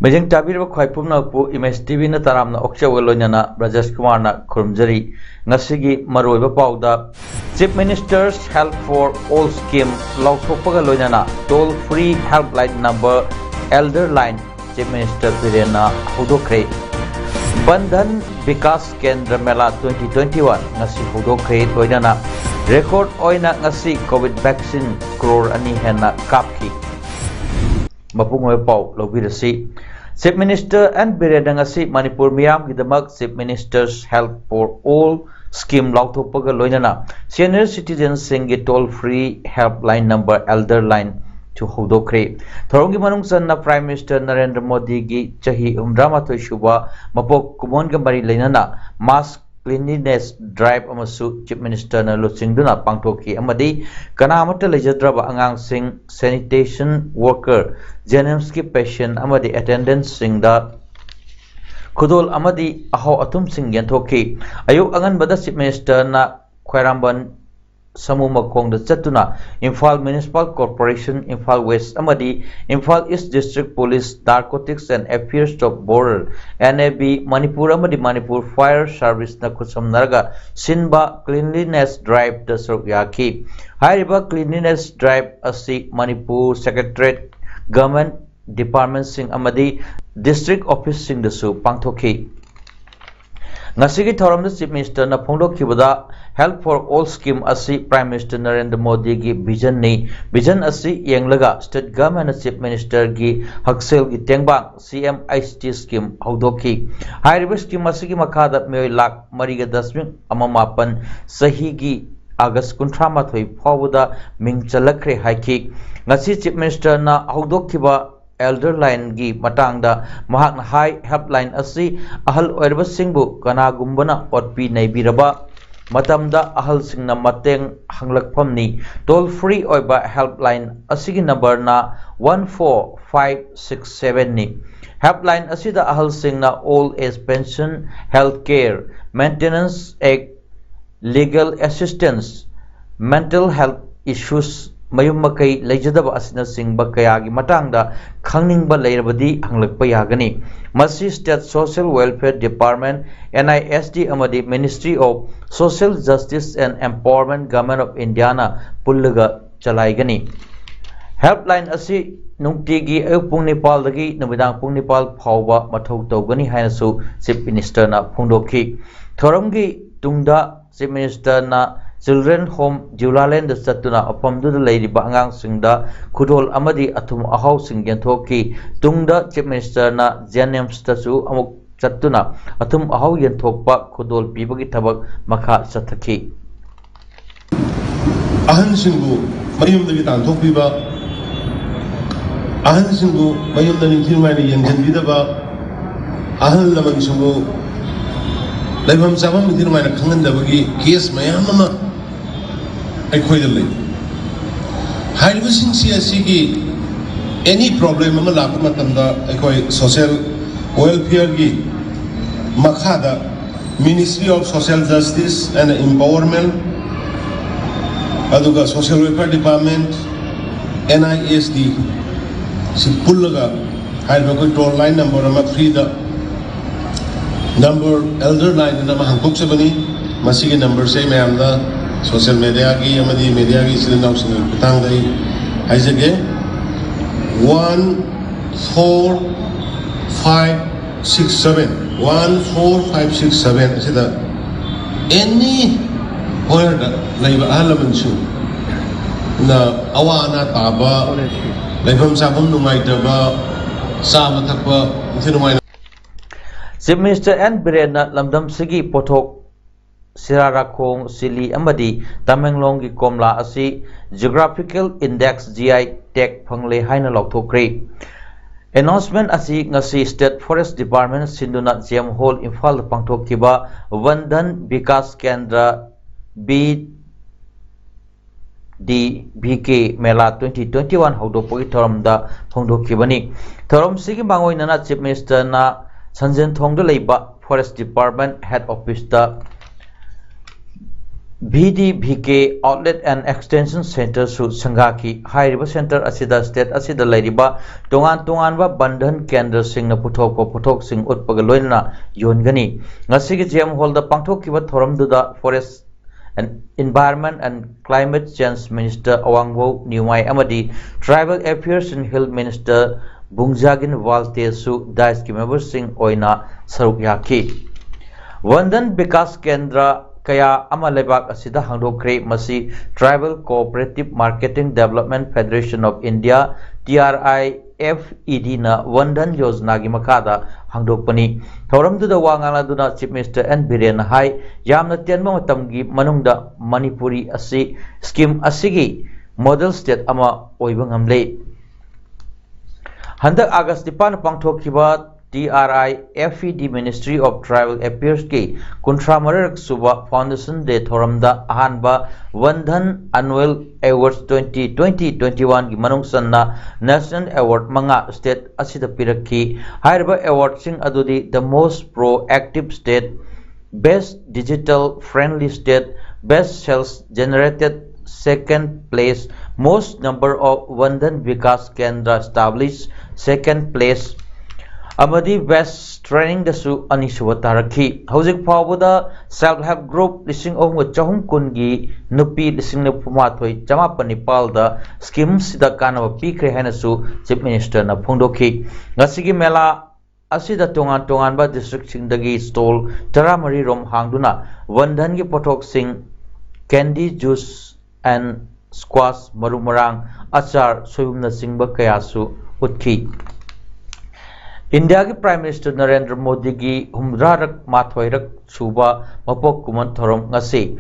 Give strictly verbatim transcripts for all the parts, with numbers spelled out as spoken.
ꯃꯤꯠꯌꯦꯡ ꯇꯥꯕꯤꯔꯤꯕ ꯈ꯭ꯋꯥꯏ ꯄꯨꯝꯅꯃꯛꯄꯨ ꯏꯃꯦꯖ ꯇꯤ ꯚꯤꯅ ꯇꯔꯥꯝꯅ ꯑꯣꯛꯆꯕꯒ ꯂꯣꯏꯅꯅ ꯕ꯭ꯔꯖꯦꯁ ꯀꯨꯃꯥꯔꯅ ꯈꯨꯔꯨꯝꯖꯔꯤ꯫ ꯉꯁꯤꯒꯤ ꯃꯔꯨꯑꯣꯏꯕ ꯄꯥꯎꯗ, Chief Minister's Help for All Scheme ꯂꯥꯎꯊꯣꯛꯄꯒ ꯂꯣꯏꯅꯅ toll free helpline number Elder Line Chief Minister ꯕꯤꯔꯦꯟꯅ ꯍꯧꯗꯣꯛꯈ꯭ꯔꯦ꯫ Bandhan Vikas ꯀꯦꯟꯗ꯭ꯔ ꯃꯦꯂꯥ twenty twenty-one ꯉꯁꯤ ꯍꯧꯗꯣꯛꯈ꯭ꯔꯦ꯫ ꯂꯣꯏꯅꯅ record ꯑꯣꯏꯅ ꯉꯁꯤ COVID vaccine ꯀ꯭ꯔꯣꯔ ꯑꯅꯤ ꯍꯦꯟꯅ ꯀꯥꯞꯈꯤ꯫ ꯃꯄꯨꯡ ꯑꯣꯏꯕ ꯄꯥꯎ ꯂꯧꯕꯤꯔꯁꯤ꯫ Chief Minister ꯑꯦꯟ ꯕꯤꯔꯦꯟꯅ ꯉꯁꯤ Manipur ꯃꯤꯌꯥꯝꯒꯤꯗꯃꯛ Chief Minister's Help for All Scheme ꯂꯥꯎꯊꯣꯛꯄꯒ ꯂꯣꯏꯅꯅ senior citizenꯁꯤꯡꯒꯤ toll free helpline number Elder Line ꯁꯨ ꯍꯧꯗꯣꯛꯈ꯭ꯔꯦ꯫ ꯊꯧꯔꯝꯒꯤ ꯃꯅꯨꯡ ꯆꯟꯅ Prime Minister ꯅꯔꯦꯟꯗ꯭ꯔ ꯃꯣꯗꯤꯒꯤ ꯆꯍꯤ ꯍꯨꯝꯐꯨꯇꯔꯥꯃꯥꯊꯣꯏ ꯁꯨꯕ ꯃꯄꯣꯛ ꯀꯨꯝꯑꯣꯟꯒ ꯃꯔꯤ ꯂꯩꯅꯅ mass cleanliness drive ꯑꯃꯁꯨ Chief Ministerꯅ ꯂꯨꯆꯤꯡꯗꯨꯅ ꯄꯥꯡꯊꯣꯛꯈꯤ ꯑꯃꯗꯤ ꯀꯅꯥ ꯑꯃꯠꯇ ꯂꯩꯖꯗ꯭ꯔꯕ ꯑꯉꯥꯡꯁꯤꯡ, sanitation worker, ꯖꯦꯅꯤꯝꯁꯀꯤ patient ꯑꯃꯗꯤ attendantꯁꯤꯡꯗ ꯈꯨꯗꯣꯜ ꯑꯃꯗꯤ ꯑꯍꯥꯎ ꯑꯊꯨꯝꯁꯤꯡ ꯌꯦꯟꯊꯣꯛꯈꯤ꯫ ꯑꯌꯨꯛ ꯑꯉꯟꯕꯗ Chief Ministerꯅ ꯈ꯭ꯋꯥꯏꯔꯝꯕꯟ ꯁꯃꯨ ꯃꯈꯣꯡꯗ ꯆꯠꯇꯨꯅ Imphal Municipal Corporation, Imphal West ꯑꯃꯗꯤ Imphal East District Police, Narcotics and Affairs of Border, N A B, Manipur ꯑꯃꯗꯤ ꯃꯅꯤꯄꯨꯔ Fire Serviceꯅ ꯈꯨꯠꯁꯝꯅꯔꯒ ꯁꯤꯟꯕ cleanliness driveꯇ ꯁꯔꯨꯛ ꯌꯥꯈꯤ꯫ ꯍꯥꯏꯔꯤꯕ cleanliness drive ꯑꯁꯤ ꯃꯅꯤꯄꯨꯔ Secretariat, Government Departmentꯁꯤꯡ ꯑꯃꯗꯤ District Officeꯁꯤꯡꯗꯁꯨ ꯄꯥꯡꯊꯣꯛꯈꯤ꯫ ꯉꯁꯤꯒꯤ ꯊꯧꯔꯝꯗ Chief Ministerꯅ ꯐꯣꯡꯗꯣꯛꯈꯤꯕꯗ, Help for All Scheme ꯑꯁꯤ Prime Minister ꯅꯔꯦꯟꯗ꯭ꯔ ꯃꯣꯗꯤꯒꯤ visionꯅꯤ꯫ Vision ꯑꯁꯤ ꯌꯦꯡꯂꯒ State Governmentꯅ Chief Ministerꯒꯤ ꯍꯛꯁꯦꯜꯒꯤ ꯇꯦꯡꯕꯥꯡ C M H T scheme ꯍꯧꯗꯣꯛꯈꯤ꯫ ꯍꯥꯏꯔꯤꯕ scheme ꯑꯁꯤꯒꯤ ꯃꯈꯥꯗ ꯃꯤꯑꯣꯏ ꯂꯥꯈ ꯃꯔꯤꯒ ꯗꯁꯃꯤꯛ ꯑꯃ ꯃꯥꯄꯟ ꯆꯍꯤꯒꯤ ꯑꯥꯒꯁ ꯀꯨꯟꯊ꯭ꯔꯥ ꯃꯥꯊꯣꯏ ꯐꯥꯎꯕꯗ ꯃꯤꯡ ꯆꯜꯂꯛꯈ꯭ꯔꯦ ꯍꯥꯏꯈꯤ꯫ ꯉꯁꯤ Chief Ministerꯅ ꯍꯧꯗꯣꯛꯈꯤꯕ Elder Line ꯒꯤ ꯃꯇꯥꯡꯗ ꯃꯍꯥꯛꯅ ꯍꯥꯏ, helpline ꯑꯁꯤ ꯑꯍꯜ ꯑꯣꯏꯔꯕꯁꯤꯡꯕꯨ ꯀꯅꯥꯒꯨꯝꯕꯅ ꯑꯣꯠꯄꯤ ꯅꯩꯕꯤꯔꯕ ꯃꯇꯝꯗ ꯑꯍꯜꯁꯤꯡꯅ ꯃꯇꯦꯡ ꯍꯪꯂꯛꯐꯝꯅꯤ꯫ Toll free ꯑꯣꯏꯕ helpline ꯑꯁꯤꯒꯤ number ꯅ one four five six seven ꯅꯤ꯫ Helpline ꯑꯁꯤꯗ ꯑꯍꯜꯁꯤꯡꯅ old age pension, health care, maintenance act, legal assistance, mental health issues, ꯃꯌꯨꯝ ꯃꯀꯩ ꯂꯩꯖꯗꯕ ꯑꯁꯤꯅꯆꯤꯡꯕ ꯀꯌꯥꯒꯤ ꯃꯇꯥꯡꯗ ꯈꯪꯅꯤꯡꯕ ꯂꯩꯔꯕꯗꯤ ꯍꯪꯂꯛꯄ ꯌꯥꯒꯅꯤ꯫ ꯃꯁꯤ State Social Welfare Department, N I S D ꯑꯃꯗꯤ Ministry of Social Justice and Empowerment, Government of India ꯅ ꯄꯨꯜꯂꯒ ꯆꯂꯥꯏꯒꯅꯤ꯫ Helpline ꯑꯁꯤ ꯅꯨꯡꯇꯤꯒꯤ ꯑꯌꯨꯛ ꯄꯨꯡ ꯅꯤꯄꯥꯜꯗꯒꯤ ꯅꯨꯃꯤꯗꯥꯡ ꯄꯨꯡ ꯅꯤꯄꯥꯜ ꯐꯥꯎꯕ ꯃꯊꯧ ꯇꯧꯒꯅꯤ ꯍꯥꯏꯅꯁꯨ Chief Minister ꯅ ꯐꯣꯡꯗꯣꯛꯈꯤ꯫ ꯊꯧꯔꯝꯒꯤ ꯇꯨꯡꯗ Chief Minister ꯅ Children Home Jubilee Land ꯗ ꯆꯠꯇꯨꯅ ꯃꯐꯝꯗꯨꯗ ꯂꯩꯔꯤꯕ ꯑꯉꯥꯡꯁꯤꯡꯗ ꯈꯨꯗꯣꯜ ꯑꯃꯗꯤ ꯑꯊꯨꯝ ꯑꯍꯥꯎꯁꯤꯡ ꯌꯦꯟꯊꯣꯛꯈꯤ꯫ ꯇꯨꯡꯗ Chief Minister ꯅ JNIMS ꯇꯁꯨ ꯑꯃꯨꯛ ꯆꯠꯇꯨꯅ ꯑꯊꯨꯝ ꯑꯍꯥꯎ ꯌꯦꯟꯊꯣꯛꯄ ꯈꯨꯗꯣꯜ ꯄꯤꯕꯒꯤ ꯊꯕꯛ ꯃꯈꯥ ꯆꯠꯊꯈꯤ꯫ ꯑꯍꯟꯁꯤꯡꯕꯨ ꯃꯌꯨꯝꯗꯒꯤ ꯇꯥꯟꯊꯣꯛꯄꯤꯕ, ꯑꯍꯟꯁꯤꯡꯕꯨ ꯃꯌꯨꯝꯗ ꯅꯤꯡꯊꯤ ꯅꯨꯡꯉꯥꯏꯅ ꯌꯦꯡꯁꯤꯟꯕꯤꯗꯕ, ꯑꯍꯜ ꯂꯃꯟꯁꯤꯡꯕꯨ ꯂꯩꯐꯝ ꯆꯥꯐꯝ ꯅꯤꯡꯊꯤ ꯅꯨꯡꯉꯥꯏꯅ ꯈꯪꯍꯟꯗꯕꯒꯤ case ꯃꯌꯥꯝ ꯑꯃ ꯑꯩꯈꯣꯏꯗ ꯂꯩ꯫ ꯍꯥꯏꯔꯤꯕꯁꯤꯡꯁꯤ ꯑꯁꯤꯒꯤ any problem ꯑꯃ ꯂꯥꯛꯄ ꯃꯇꯝꯗ ꯑꯩꯈꯣꯏ social welfare ꯒꯤ ꯃꯈꯥꯗ Ministry of Social Justice and Empowerment, ꯑꯗꯨꯒ Social Welfare Department, N I S D ꯁꯤ ꯄꯨꯜꯂꯒ ꯍꯥꯏꯔꯤꯕ ꯑꯩꯈꯣꯏ toll line number ꯑꯃ free ꯗ number Elder Line ꯑꯅ ꯑꯃ ꯍꯥꯡꯗꯣꯛꯆꯕꯅꯤ꯫ ꯃꯁꯤꯒꯤ number ꯁꯦ ꯑꯩ ꯃꯌꯥꯝꯗ social media ꯒꯤ ꯑꯃꯗꯤ media ꯒꯤ ꯏꯆꯤꯜ ꯏꯅꯥꯎꯁꯤꯡꯒꯤ ꯈꯨꯠꯊꯥꯡꯗ ꯑꯩ ꯍꯥꯏꯖꯒꯦ, one four five six seven, one four five six seven ꯑꯁꯤꯗ any where ꯗ ꯂꯩꯕ ꯑꯍꯜ ꯂꯃꯟꯁꯤꯡꯅ ꯑꯋꯥ ꯑꯅꯥ ꯇꯥꯕ, ꯂꯩꯐꯝ ꯆꯥꯐꯝ ꯅꯨꯡꯉꯥꯏꯇꯕ, ꯆꯥꯕ ꯊꯛꯄ ꯅꯤꯡꯊꯤ ꯅꯨꯡꯉꯥꯏꯅ Chief Minister N ꯕꯤꯔꯦꯟꯅ ꯂꯝꯗꯝꯁꯤꯒꯤ ꯄꯣꯠꯊꯣꯛ ꯁꯤꯔꯥꯔꯥꯈꯣꯡ, ꯆꯤꯂꯤ ꯑꯃꯗꯤ ꯇꯃꯦꯡꯂꯣꯡꯒꯤ ꯀꯣꯝꯂꯥ ꯑꯁꯤ Geographical Index, G I tag ꯐꯪꯂꯦ ꯍꯥꯏꯅ ꯂꯥꯎꯊꯣꯛꯈ꯭ꯔꯦ꯫ Announcement ꯑꯁꯤ ꯉꯁꯤ State Forest Department ꯁꯤꯟꯗꯨꯅ J M Hall ꯏꯝꯐꯥꯜꯗ ꯄꯥꯡꯊꯣꯛꯈꯤꯕ Van Dhan Vikas Kendra, V D V K Mela twenty twenty-one ꯍꯧꯗꯣꯛꯄꯒꯤ ꯊꯧꯔꯝꯗ ꯐꯣꯡꯗꯣꯛꯈꯤꯕꯅꯤ꯫ ꯊꯧꯔꯝꯁꯤꯒꯤ ꯃꯥꯡꯑꯣꯏꯅꯅ Chief Ministerꯅ ꯁꯟꯖꯦꯟꯊꯣꯡꯗ ꯂꯩꯕ Forest Department Head Officeꯇ V D V K Outlet and Extension Centreꯁꯨ ꯁꯪꯒꯥꯈꯤ꯫ ꯍꯥꯏꯔꯤꯕ centre ꯑꯁꯤꯗ state ꯑꯁꯤꯗ ꯂꯩꯔꯤꯕ ꯇꯣꯉꯥꯟ ꯇꯣꯉꯥꯟꯕ Van Dhan ꯀꯦꯟꯗ꯭ꯔꯁꯤꯡꯅ ꯄꯨꯊꯣꯛꯄ ꯄꯣꯠꯊꯣꯛꯁꯤꯡ ꯎꯠꯄꯒ ꯂꯣꯏꯅꯅ ꯌꯣꯟꯒꯅꯤ꯫ ꯉꯁꯤꯒꯤ J M Hallꯗ ꯄꯥꯡꯊꯣꯛꯈꯤꯕ ꯊꯧꯔꯝꯗꯨꯗ Forest and Environment and Climate Change Minister ꯑꯋꯥꯡꯕꯧ ꯅꯤꯎꯃꯥꯏ ꯑꯃꯗꯤ Tribal Affairs and Hill Minister ꯕꯨꯡꯖꯥꯒꯤꯟ ꯋꯥꯜꯇꯦꯁꯨ ꯗꯥꯏꯁꯀꯤ memberꯁꯤꯡ ꯑꯣꯏꯅ ꯁꯔꯨꯛ ꯌꯥꯈꯤ꯫ Van Dhan Vikas Kendra ꯀꯌꯥ ꯑꯃ ꯂꯩꯕꯥꯛ ꯑꯁꯤꯗ ꯍꯥꯡꯗꯣꯛꯈ꯭ꯔꯦ꯫ ꯃꯁꯤ Tribal Cooperative Marketing Development Federation of India, T R I F E Dꯅ Van Dhan Yojanaꯒꯤ ꯃꯈꯥꯗ ꯍꯥꯡꯗꯣꯛꯄꯅꯤ꯫ ꯊꯧꯔꯝꯗꯨꯗ ꯋꯥ ꯉꯥꯡꯂꯗꯨꯅ Chief Minister N Birenꯅ ꯍꯥꯏ, ꯌꯥꯝꯅ ꯇꯦꯟꯕ ꯃꯇꯝꯒꯤ ꯃꯅꯨꯡꯗ ꯃꯅꯤꯄꯨꯔꯤ ꯑꯁꯤ scheme ꯑꯁꯤꯒꯤ model state ꯑꯃ ꯑꯣꯏꯕ ꯉꯝꯂꯦ꯫ ꯍꯟꯗꯛ August ꯅꯤꯄꯥꯟ ꯄꯥꯡꯊꯣꯛꯈꯤꯕ T R I F E D Ministry of Tribal Affairsꯀꯤ ꯀꯨꯟꯊ꯭ꯔꯥ ꯃꯔꯤꯔꯛ ꯁꯨꯕ Foundation Day ꯊꯧꯔꯝꯗ ꯑꯍꯥꯟꯕ Van Dhan Annual Awards twenty twenty twenty-oneꯒꯤ ꯃꯅꯨꯡ ꯆꯟꯅ National Award ꯃꯉꯥ state ꯑꯁꯤꯗ ꯄꯤꯔꯛꯈꯤ꯫ ꯍꯥꯏꯔꯤꯕ awardꯁꯤꯡ ꯑꯗꯨꯗꯤ The Most Proactive State, Best Digital Friendly State, Best Sales Generated, second place, Most Number of Van Dhan Vikas Kendra Established, second place, ꯑꯃꯗꯤ Best Trainingꯗꯁꯨ ꯑꯅꯤꯁꯨꯕ ꯇꯥꯔꯛꯈꯤ꯫ ꯍꯧꯖꯤꯛ ꯐꯥꯎꯕꯗ self help group ꯂꯤꯁꯤꯡ ꯑꯍꯨꯝꯒ ꯆꯍꯨꯝ ꯀꯨꯟꯒꯤ ꯅꯨꯄꯤ ꯂꯤꯁꯤꯡ ꯅꯤꯐꯨ ꯃꯥꯊꯣꯏ ꯆꯃꯥꯄꯟ ꯅꯤꯄꯥꯜꯗ schemeꯁꯤꯗ ꯀꯥꯟꯅꯕ ꯄꯤꯈ꯭ꯔꯦ ꯍꯥꯏꯅꯁꯨ Chief Ministerꯅ ꯐꯣꯡꯗꯣꯛꯈꯤ꯫ ꯉꯁꯤꯒꯤ ꯃꯦꯂꯥ ꯑꯁꯤꯗ ꯇꯣꯉꯥꯟ ꯇꯣꯉꯥꯟꯕ districtꯁꯤꯡꯗꯒꯤ stall ꯇꯔꯥꯃꯔꯤ ꯔꯣꯝ ꯍꯥꯡꯗꯨꯅ Van Dhanꯒꯤ ꯄꯣꯠꯊꯣꯛꯁꯤꯡ, candy, juice and squash, ꯃꯔꯨ ꯃꯔꯥꯡ, ꯑꯆꯥꯔ, ꯁꯣꯏꯕꯨꯝꯅꯆꯤꯡꯕ ꯀꯌꯥꯁꯨ ꯎꯠꯈꯤ꯫ ꯏꯟꯗꯤꯌꯥꯒꯤ Prime Minister ꯅꯔꯦꯟꯗ꯭ꯔ ꯃꯣꯗꯤꯒꯤ ꯍꯨꯝꯗ꯭ꯔꯥꯔꯛ ꯃꯥꯊꯣꯏꯔꯛ ꯁꯨꯕ ꯃꯄꯣꯛ ꯀꯨꯝꯑꯣꯟ ꯊꯧꯔꯝ ꯉꯁꯤ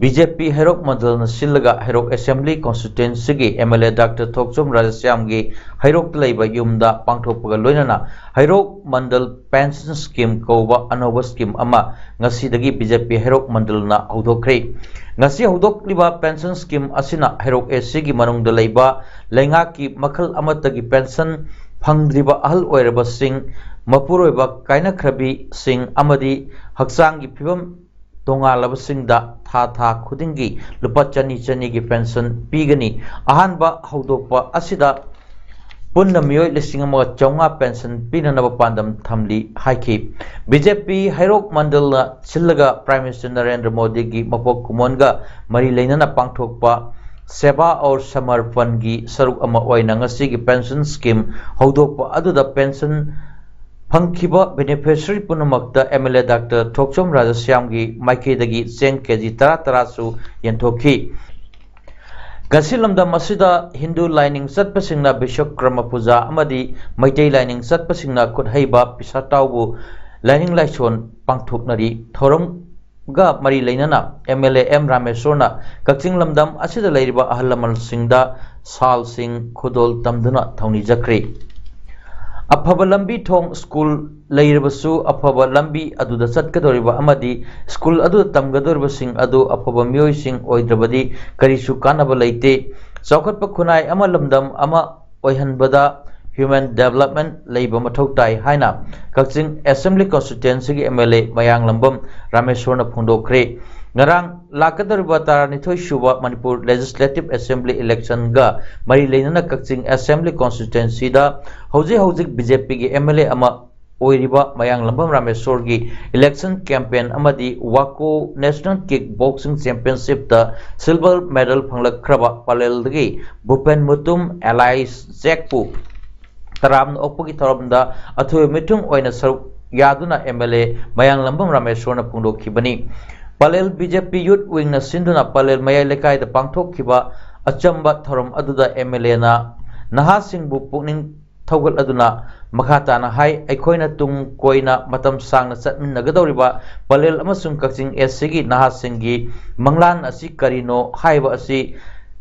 ꯕꯤ ꯖꯦ ꯄꯤ ꯍꯩꯔꯣꯛ ꯃꯟꯗꯜꯅ ꯁꯤꯜꯂꯒ ꯍꯩꯔꯣꯛ ꯑꯦꯁꯦꯝꯕ꯭ꯂꯤ ꯀꯣꯟꯁꯇꯤꯇ꯭ꯋꯦꯟꯁꯤꯒꯤ M L A doctor Thokchom ꯔꯥꯙꯦꯁ꯭ꯌꯥꯝꯒꯤ ꯍꯩꯔꯣꯛꯇ ꯂꯩꯕ ꯌꯨꯝꯗ ꯄꯥꯡꯊꯣꯛꯄꯒ ꯂꯣꯏꯅꯅ ꯍꯩꯔꯣꯛ ꯃꯟꯗꯜ ꯄꯦꯟꯁꯟ ꯁ꯭ꯀꯤꯝ ꯀꯧꯕ ꯑꯅꯧꯕ ꯁ꯭ꯀꯤꯝ ꯑꯃ ꯉꯁꯤꯗꯒꯤ ꯕꯤ ꯖꯦ ꯄꯤ ꯍꯩꯔꯣꯛ ꯃꯟꯗꯜꯅ ꯍꯧꯗꯣꯛꯈ꯭ꯔꯦ꯫ ꯉꯁꯤ ꯍꯧꯗꯣꯛꯂꯤꯕ ꯄꯦꯟꯁꯟ ꯁ꯭ꯀꯤꯝ ꯑꯁꯤꯅ ꯍꯩꯔꯣꯛ ꯑꯦ ꯁꯤꯒꯤ ꯃꯅꯨꯡꯗ ꯂꯩꯕ ꯂꯩꯉꯥꯛꯀꯤ ꯃꯈꯜ ꯑꯃꯠꯇꯒꯤ ꯄꯦꯟꯁꯟ ꯐꯪꯗ꯭ꯔꯤꯕ ꯑꯍꯜ ꯑꯣꯏꯔꯕꯁꯤꯡ, ꯃꯄꯨꯔꯣꯏꯕ ꯀꯥꯏꯅꯈ꯭ꯔꯕꯤꯁꯤꯡ ꯑꯃꯗꯤ ꯍꯛꯆꯥꯡꯒꯤ ꯐꯤꯕꯝ ꯇꯣꯉꯥꯜꯂꯕꯁꯤꯡꯗ ꯊꯥ ꯊꯥ ꯈꯨꯗꯤꯡꯒꯤ ꯂꯨꯄꯥ ꯆꯅꯤ ꯆꯅꯤꯒꯤ ꯄꯦꯟꯁꯟ ꯄꯤꯒꯅꯤ꯫ ꯑꯍꯥꯟꯕ ꯍꯧꯗꯣꯛꯄ ꯑꯁꯤꯗ ꯄꯨꯟꯅ ꯃꯤꯑꯣꯏ ꯂꯤꯁꯤꯡ ꯑꯃꯒ ꯆꯥꯝꯃꯉꯥ ꯄꯦꯟꯁꯟ ꯄꯤꯅꯅꯕ ꯄꯥꯟꯗꯝ ꯊꯝꯂꯤ ꯍꯥꯏꯈꯤ꯫ ꯕꯤ ꯖꯦ ꯄꯤ ꯍꯩꯔꯣꯛ ꯃꯟꯗꯜꯅ ꯁꯤꯜꯂꯒ ꯄ꯭ꯔꯥꯏꯝ ꯃꯤꯅꯤꯁꯇꯔ ꯅꯔꯦꯟꯗ꯭ꯔ ꯃꯣꯗꯤꯒꯤ ꯃꯄꯣꯛ ꯀꯨꯝꯑꯣꯟꯒ ꯃꯔꯤ ꯂꯩꯅꯅ ꯄꯥꯡꯊꯣꯛꯄ ꯁꯦꯕꯥ ꯑꯣꯔ ꯁꯃꯔꯄꯟꯒꯤ ꯁꯔꯨꯛ ꯑꯃ ꯑꯣꯏꯅ ꯉꯁꯤꯒꯤ ꯄꯦꯟꯁꯟ ꯁ꯭ꯀꯤꯝ ꯍꯧꯗꯣꯛꯄ ꯑꯗꯨꯗ ꯄꯦꯟꯁꯟ ꯐꯪꯈꯤꯕ ꯕꯦꯅꯤꯐꯤꯁꯔꯤ ꯄꯨꯝꯅꯃꯛꯇ M L A doctor Thokchom ꯔꯥꯙꯦꯁ꯭ꯌꯥꯝꯒꯤ ꯃꯥꯏꯀꯩꯗꯒꯤ ꯆꯦꯡ ꯀꯦ ꯖꯤ ꯇꯔꯥ ꯇꯔꯥꯁꯨ ꯌꯦꯟꯊꯣꯛꯈꯤ꯫ ꯉꯁꯤ ꯂꯝꯗꯝ ꯑꯁꯤꯗ ꯍꯤꯟꯗꯨ ꯂꯥꯏꯅꯤꯡ ꯆꯠꯄꯁꯤꯡꯅ ꯕꯤꯁ꯭ꯋꯀꯔꯃ ꯄꯨꯖꯥ ꯑꯃꯗꯤ ꯃꯩꯇꯩ ꯂꯥꯏꯅꯤꯡ ꯆꯠꯄꯁꯤꯡꯅ ꯈꯨꯠꯍꯩꯕ ꯄꯤꯁꯥꯇꯥꯎꯕꯨ ꯂꯥꯏꯅꯤꯡ ꯂꯥꯏꯁꯣꯟ ꯄꯥꯡꯊꯣꯛꯅꯔꯤ꯫ ꯊꯧꯔꯝꯒ ꯃꯔꯤ ꯂꯩꯅꯅ ꯑꯦꯝ ꯑꯦꯜ ꯑꯦ ꯑꯦꯝ ꯔꯥꯃꯦꯁꯣꯔꯅ ꯀꯛꯆꯤꯡ ꯂꯝꯗꯝ ꯑꯁꯤꯗ ꯂꯩꯔꯤꯕ ꯑꯍꯜ ꯂꯃꯟꯁꯤꯡꯗ ꯁꯥꯜꯁꯤꯡ ꯈꯨꯗꯣꯜ ꯇꯝꯗꯨꯅ ꯊꯧꯅꯤꯖꯈ꯭ꯔꯦ꯫ ꯑꯐꯕ ꯂꯝꯕꯤ ꯊꯣꯡ, ꯁ꯭ꯀꯨꯜ ꯂꯩꯔꯕꯁꯨ ꯑꯐꯕ ꯂꯝꯕꯤ ꯑꯗꯨꯗ ꯆꯠꯀꯗꯧꯔꯤꯕ ꯑꯃꯗꯤ ꯁ꯭ꯀꯨꯜ ꯑꯗꯨꯗ ꯇꯝꯒꯗꯧꯔꯤꯕꯁꯤꯡ ꯑꯗꯨ ꯑꯐꯕ ꯃꯤꯑꯣꯏꯁꯤꯡ ꯑꯣꯏꯗ꯭ꯔꯕꯗꯤ ꯀꯔꯤꯁꯨ ꯀꯥꯟꯅꯕ ꯂꯩꯇꯦ꯫ ꯆꯥꯎꯈꯠꯄ ꯈꯨꯟꯅꯥꯏ ꯑꯃ ꯂꯝꯗꯝ ꯑꯃ ꯑꯣꯏꯍꯟꯕꯗ human development ꯂꯩꯕ ꯃꯊꯧ ꯇꯥꯏ ꯍꯥꯏꯅ ꯀꯛꯆꯤꯡ ꯑꯦꯁꯦꯝꯕ꯭ꯂꯤ ꯀꯣꯟꯁꯇꯤꯇ꯭ꯋꯦꯟꯁꯤꯒꯤ ꯑꯦꯝ ꯑꯦꯜ ꯑꯦ ꯃꯌꯥꯡꯂꯝꯕꯝ ꯔꯥꯃꯦꯁꯣꯔꯅ ꯐꯣꯡꯗꯣꯛꯈ꯭ꯔꯦ꯫ ꯉꯔꯥꯡ ꯂꯥꯛꯀꯗꯧꯔꯤꯕ ꯇꯔꯥꯅꯤꯊꯣꯏ ꯁꯨꯕ ꯃꯅꯤꯄꯨꯔ ꯂꯦꯖꯤꯁꯂꯦꯇꯤꯚ ꯑꯦꯁꯦꯝꯕ꯭ꯂꯤ ꯏꯂꯦꯛꯁꯟꯒ ꯃꯔꯤ ꯂꯩꯅꯅ ꯀꯛꯆꯤꯡ ꯑꯦꯁꯦꯝꯕ꯭ꯂꯤ ꯀꯣꯟꯁꯇꯤꯇ꯭ꯋꯦꯟꯁꯤꯗ ꯍꯧꯖꯤꯛ ꯍꯧꯖꯤꯛ ꯕꯤ ꯖꯦ ꯄꯤꯒꯤ ꯑꯦꯝ ꯑꯦꯜ ꯑꯦ ꯑꯃ ꯑꯣꯏꯔꯤꯕ ꯃꯌꯥꯡꯂꯝꯕꯝ ꯔꯥꯃꯦꯁꯣꯔꯒꯤ ꯏꯂꯦꯛꯁꯟ ꯀꯦꯝꯄꯦꯟ ꯑꯃꯗꯤ ꯋꯥꯀꯣ ꯅꯦꯁꯅꯦꯜ ꯀꯤꯛ ꯕꯣꯛꯁꯤꯡ ꯆꯦꯝꯄꯤꯌꯟꯁꯤꯞꯇ ꯁꯤꯜꯚꯔ ꯃꯦꯗꯜ ꯐꯪꯂꯛꯈ꯭ꯔꯕ ꯄꯂꯦꯜꯗꯒꯤ ꯚꯨꯄꯦꯟ ꯃꯨꯇꯨꯝ ꯑꯦꯂꯥꯏꯁ ꯖꯦꯛꯄꯨ ꯇꯔꯥꯝꯅ ꯑꯣꯛꯄꯒꯤ ꯊꯧꯔꯝꯗ ꯑꯊꯣꯏꯕ ꯃꯤꯊꯨꯡ ꯑꯣꯏꯅ ꯁꯔꯨꯛ ꯌꯥꯗꯨꯅ ꯑꯦꯝ ꯑꯦꯜ ꯑꯦ ꯃꯌꯥꯡꯂꯝꯕꯝ ꯔꯥꯃꯦꯁꯣꯔꯅ ꯐꯣꯡꯗꯣꯛꯈꯤꯕꯅꯤ꯫ ꯄꯂꯦꯜ ꯕꯤ ꯖꯦ ꯄꯤ ꯌꯨꯠ ꯋꯤꯡꯅ ꯁꯤꯟꯗꯨꯅ ꯄꯂꯦꯜ ꯃꯌꯥꯏ ꯂꯩꯀꯥꯏꯗ ꯄꯥꯡꯊꯣꯛꯈꯤꯕ ꯑꯆꯝꯕ ꯊꯧꯔꯝ ꯑꯗꯨꯗ ꯑꯦꯝ ꯑꯦꯜ ꯑꯦꯅ ꯅꯍꯥꯁꯤꯡꯕꯨ ꯄꯨꯛꯅꯤꯡ ꯊꯧꯒꯠꯂꯗꯨꯅ ꯃꯈꯥ ꯇꯥꯅ ꯍꯥꯏ, ꯑꯩꯈꯣꯏꯅ ꯇꯨꯡ ꯀꯣꯏꯅ ꯃꯇꯝ ꯁꯥꯡꯅ ꯆꯠꯃꯤꯟꯅꯒꯗꯧꯔꯤꯕ ꯄꯂꯦꯜ ꯑꯃꯁꯨꯡ ꯀꯛꯆꯤꯡ ꯑꯦꯁ ꯁꯤꯒꯤ ꯅꯍꯥꯁꯤꯡꯒꯤ ꯃꯪꯂꯥꯟ ꯑꯁꯤ ꯀꯔꯤꯅꯣ ꯍꯥꯏꯕ ꯑꯁꯤ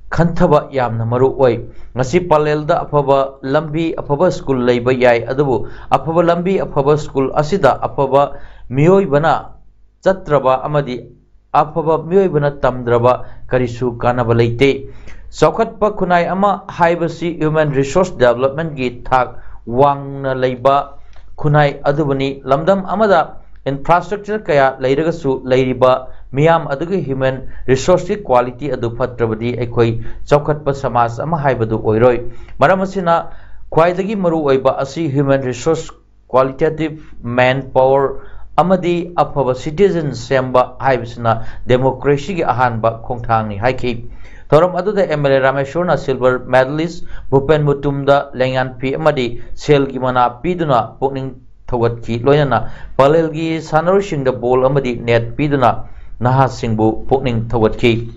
ꯈꯟꯊꯕ ꯌꯥꯝꯅ ꯃꯔꯨ ꯑꯣꯏ꯫ ꯉꯁꯤ ꯄꯂꯦꯜꯗ ꯑꯐꯕ ꯂꯝꯕꯤ, ꯑꯐꯕ ꯁ꯭ꯀꯨꯜ ꯂꯩꯕ ꯌꯥꯏ, ꯑꯗꯨꯕꯨ ꯑꯐꯕ ꯂꯝꯕꯤ, ꯑꯐꯕ ꯁ꯭ꯀꯨꯜ ꯑꯁꯤꯗ ꯑꯐꯕ ꯃꯤꯑꯣꯏꯕꯅ ꯆꯠꯇ꯭ꯔꯕ ꯑꯃꯗꯤ ꯑꯐꯕ ꯃꯤꯑꯣꯏꯕꯅ ꯇꯝꯗ꯭ꯔꯕ ꯀꯔꯤꯁꯨ ꯀꯥꯟꯅꯕ ꯂꯩꯇꯦ꯫ ꯆꯥꯎꯈꯠꯄ ꯈꯨꯟꯅꯥꯏ ꯑꯃ ꯍꯥꯏꯕꯁꯤ human resource developmentꯀꯤ ꯊꯥꯛ ꯋꯥꯡꯅ ꯂꯩꯕ ꯈꯨꯟꯅꯥꯏ ꯑꯗꯨꯕꯨꯅꯤ꯫ ꯂꯝꯗꯝ ꯑꯃꯗ infrastructure ꯀꯌꯥ ꯂꯩꯔꯒꯁꯨ ꯂꯩꯔꯤꯕ ꯃꯤꯌꯥꯝ ꯑꯗꯨꯒꯤ human resourceꯀꯤ quality ꯑꯗꯨ ꯐꯠꯇ꯭ꯔꯕꯗꯤ ꯑꯩꯈꯣꯏ ꯆꯥꯎꯈꯠꯄ ꯁꯃꯥꯖ ꯑꯃ ꯍꯥꯏꯕꯗꯨ ꯑꯣꯏꯔꯣꯏ꯫ ꯃꯔꯝ ꯑꯁꯤꯅ ꯈ꯭ꯋꯥꯏꯗꯒꯤ ꯃꯔꯨꯑꯣꯏꯕ ꯑꯁꯤ human resource, qualitative manpower ꯑꯃꯗꯤ ꯑꯐꯕ citizen ꯁꯦꯝꯕ ꯍꯥꯏꯕꯁꯤꯅ democracyꯒꯤ ꯑꯍꯥꯟꯕ ꯈꯣꯡꯊꯥꯡꯅꯤ ꯍꯥꯏꯈꯤ꯫ ꯊꯧꯔꯝ ꯑꯗꯨꯗ M L A ꯔꯥꯃꯦꯁ꯭ꯋꯔꯅ silver medalist ꯚꯨꯄꯦꯟ ꯃꯨꯇꯨꯝꯗ ꯂꯦꯡꯌꯥꯟ ꯐꯤ ꯑꯃꯗꯤ ꯁꯦꯜꯒꯤ ꯃꯅꯥ ꯄꯤꯗꯨꯅ ꯄꯨꯛꯅꯤꯡ ꯊꯧꯒꯠꯈꯤ꯫ ꯂꯣꯏꯅꯅ ꯄꯂꯦꯜꯒꯤ ꯁꯥꯟꯅꯔꯣꯏꯁꯤꯡꯗ ball ꯑꯃꯗꯤ net ꯄꯤꯗꯨꯅ ꯅꯍꯥꯁꯤꯡꯕꯨ ꯄꯨꯛꯅꯤꯡ ꯊꯧꯒꯠꯈꯤ꯫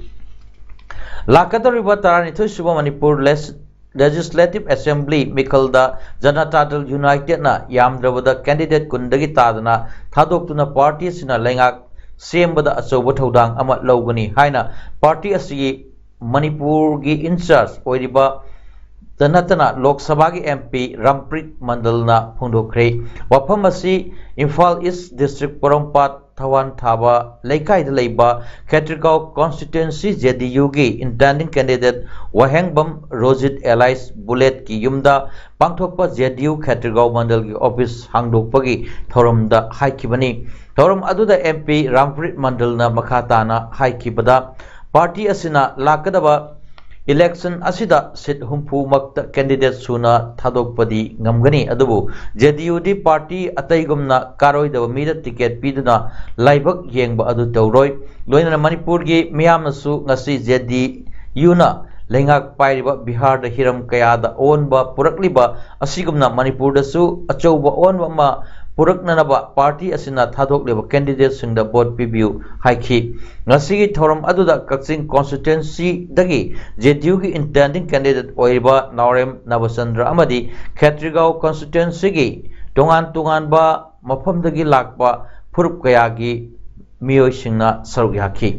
ꯂꯥꯛꯀꯗꯧꯔꯤꯕ ꯇꯔꯥꯅꯤꯊꯣꯏ ꯁꯨꯕ ꯃꯅꯤꯄꯨꯔ ꯂꯦꯖ-, Legislative Assembly ꯃꯤꯈꯜꯗ ꯖꯅꯇꯥ ꯗꯜ Unitedꯅ ꯌꯥꯝꯗ꯭ꯔꯕꯗ candidate ꯀꯨꯟꯗꯒꯤ ꯇꯥꯗꯅ ꯊꯥꯗꯣꯛꯇꯨꯅ party ꯑꯁꯤꯅ ꯂꯩꯉꯥꯛ ꯁꯦꯝꯕꯗ ꯑꯆꯧꯕ ꯊꯧꯗꯥꯡ ꯑꯃ ꯂꯧꯒꯅꯤ ꯍꯥꯏꯅ party ꯑꯁꯤꯒꯤ ꯃꯅꯤꯄꯨꯔꯒꯤ in charge ꯑꯣꯏꯔꯤꯕ ꯇ ꯅꯠꯇꯅ ꯂꯣꯛ ꯁꯚꯥꯒꯤ M P ꯔꯥꯝꯄ꯭ꯔꯤꯠ ꯃꯟꯗꯜꯅ ꯐꯣꯡꯗꯣꯛꯈ꯭ꯔꯦ꯫ ꯋꯥꯐꯝ ꯑꯁꯤ ꯏꯝꯐꯥꯜ East District ꯄꯣꯔꯣꯝꯄꯥꯠ ꯊꯋꯥꯟ ꯊꯥꯕ ꯂꯩꯀꯥꯏꯗ ꯂꯩꯕ ꯈꯦꯇ꯭ꯔꯤꯒꯥꯎ constituency J D Uꯒꯤ intending candidate ꯋꯥꯍꯦꯡꯕꯝ ꯔꯣꯖꯤꯠ alias Bulletꯀꯤ ꯌꯨꯝꯗ ꯄꯥꯡꯊꯣꯛꯄ J D U ꯈꯦꯇ꯭ꯔꯤꯒꯥꯎ ꯃꯟꯗꯜꯒꯤ office ꯍꯥꯡꯗꯣꯛꯄꯒꯤ ꯊꯧꯔꯝꯗ ꯍꯥꯏꯈꯤꯕꯅꯤ꯫ ꯊꯧꯔꯝ ꯑꯗꯨꯗ M P ꯔꯥꯝꯄ꯭ꯔꯤꯠ ꯃꯟꯗꯜꯅ ꯃꯈꯥ ꯇꯥꯅ ꯍꯥꯏꯈꯤꯕꯗ, party ꯑꯁꯤꯅ ꯂꯥꯛꯀꯗꯕ election ꯑꯁꯤꯗ seat ꯍꯨꯝꯐꯨ ꯃꯛꯇ candidate ꯁꯨꯅ ꯊꯥꯗꯣꯛꯄꯗꯤ ꯉꯝꯒꯅꯤ, ꯑꯗꯨꯕꯨ J D Uꯗꯤ party ꯑꯇꯩꯒꯨꯝꯅ ꯀꯥꯔꯣꯏꯗꯕ ꯃꯤꯗ ticket ꯄꯤꯗꯨꯅ ꯂꯥꯏꯕꯛ ꯌꯦꯡꯕ ꯑꯗꯨ ꯇꯧꯔꯣꯏ꯫ ꯂꯣꯏꯅꯅ ꯃꯅꯤꯄꯨꯔꯒꯤ ꯃꯤꯌꯥꯝꯅꯁꯨ ꯉꯁꯤ J D Uꯅ ꯂꯩꯉꯥꯛ ꯄꯥꯏꯔꯤꯕ ꯕꯤꯍꯥꯔꯗ ꯍꯤꯔꯝ ꯀꯌꯥꯗ ꯑꯑꯣꯟꯕ ꯄꯨꯔꯛꯂꯤꯕ ꯑꯁꯤꯒꯨꯝꯅ ꯃꯅꯤꯄꯨꯔꯗꯁꯨ ꯑꯆꯧꯕ ꯑꯑꯣꯟꯕ ꯑꯃ ꯄꯨꯔꯛꯅꯅꯕ ꯄꯥꯔꯇꯤ ꯑꯁꯤꯅ ꯊꯥꯗꯣꯛꯂꯤꯕ ꯀꯦꯟꯗꯤꯗꯦꯠꯁꯤꯡꯗ ꯚꯣꯠ ꯄꯤꯕꯤꯌꯨ ꯍꯥꯏꯈꯤ꯫ ꯉꯁꯤꯒꯤ ꯊꯧꯔꯝ ꯑꯗꯨꯗ ꯀꯛꯆꯤꯡ ꯀꯣꯟꯁꯇꯤꯇ꯭ꯋꯦꯟꯁꯤꯗꯒꯤ ꯖꯦ ꯗꯤ ꯌꯨꯒꯤ ꯏꯟꯇꯦꯟꯗꯤꯡ ꯀꯦꯟꯗꯤꯗꯦꯠ ꯑꯣꯏꯔꯤꯕ ꯅꯥꯎꯔꯦꯝ ꯅꯕꯆꯟꯗ꯭ꯔ ꯑꯃꯗꯤ ꯈꯦꯇ꯭ꯔꯤꯒꯥꯎ ꯀꯣꯟꯁꯇꯤꯇ꯭ꯋꯦꯟꯁꯤꯒꯤ ꯇꯣꯉꯥꯟ ꯇꯣꯉꯥꯟꯕ ꯃꯐꯝꯗꯒꯤ ꯂꯥꯛꯄ ꯐꯨꯔꯨꯞ ꯀꯌꯥꯒꯤ ꯃꯤꯑꯣꯏꯁꯤꯡꯅ ꯁꯔꯨꯛ ꯌꯥꯈꯤ꯫